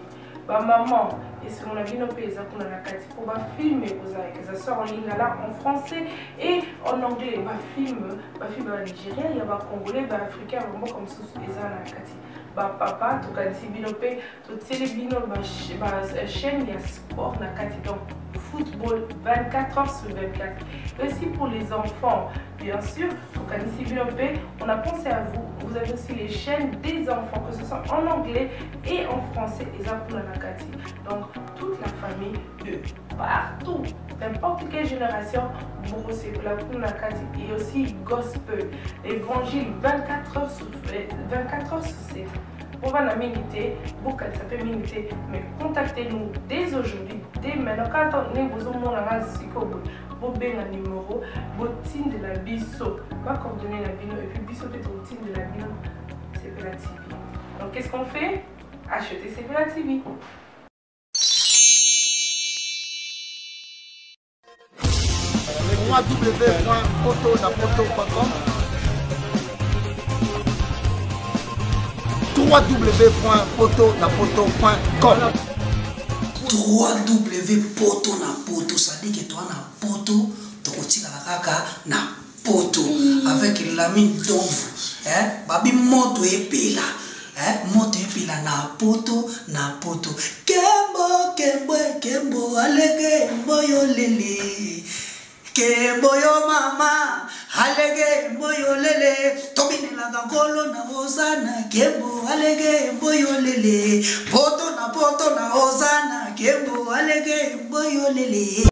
Bamaman esengo na bino mpe eza kuna na kati mpo bafilme ekozala, que ça soit en lingala, en français et en anglais. Bafilme, bafilme ya banigérien, ya bacongolais, baafricain, bamboka mosusu eza na kati. Bapapa tokanisi bino mpe totieli bino bachaîne ya sport na kati, donc Football 24 heures sur 24. Et aussi pour les enfants, bien sûr, on a pensé à vous. Vous avez aussi les chaînes des enfants, que ce soit en anglais et en français, et Nakati. Donc, toute la famille de partout, n'importe quelle génération, et aussi gospel, l'évangile 24 heures sur 24 heures sur 7. On va la miniter, beaucoup ça peut miniter, mais contactez-nous dès aujourd'hui, dès maintenant. Quand on est besoin bobenga numéro botindela biso bacoordonné na bino et puis biso mpe totindela bino Sepela TV. Donc qu'est-ce qu'on fait? Acheter Sepela TV. www.potonapoto.com www.potonapoto.com 3w poto na poto, c'est-à-dire que toi na poto tokotikala kaka na poto avec Lamine Donvu, eh babi moto epela, eh moto epela na poto na poto. Kembo kembo kembo alege mboyo lele, kembo yo mama alege mboyo lele, tobinelaka nkolo na ozana, kembo alege mboyo lele, poto na poto na ozana, kembo alege mboyo lele.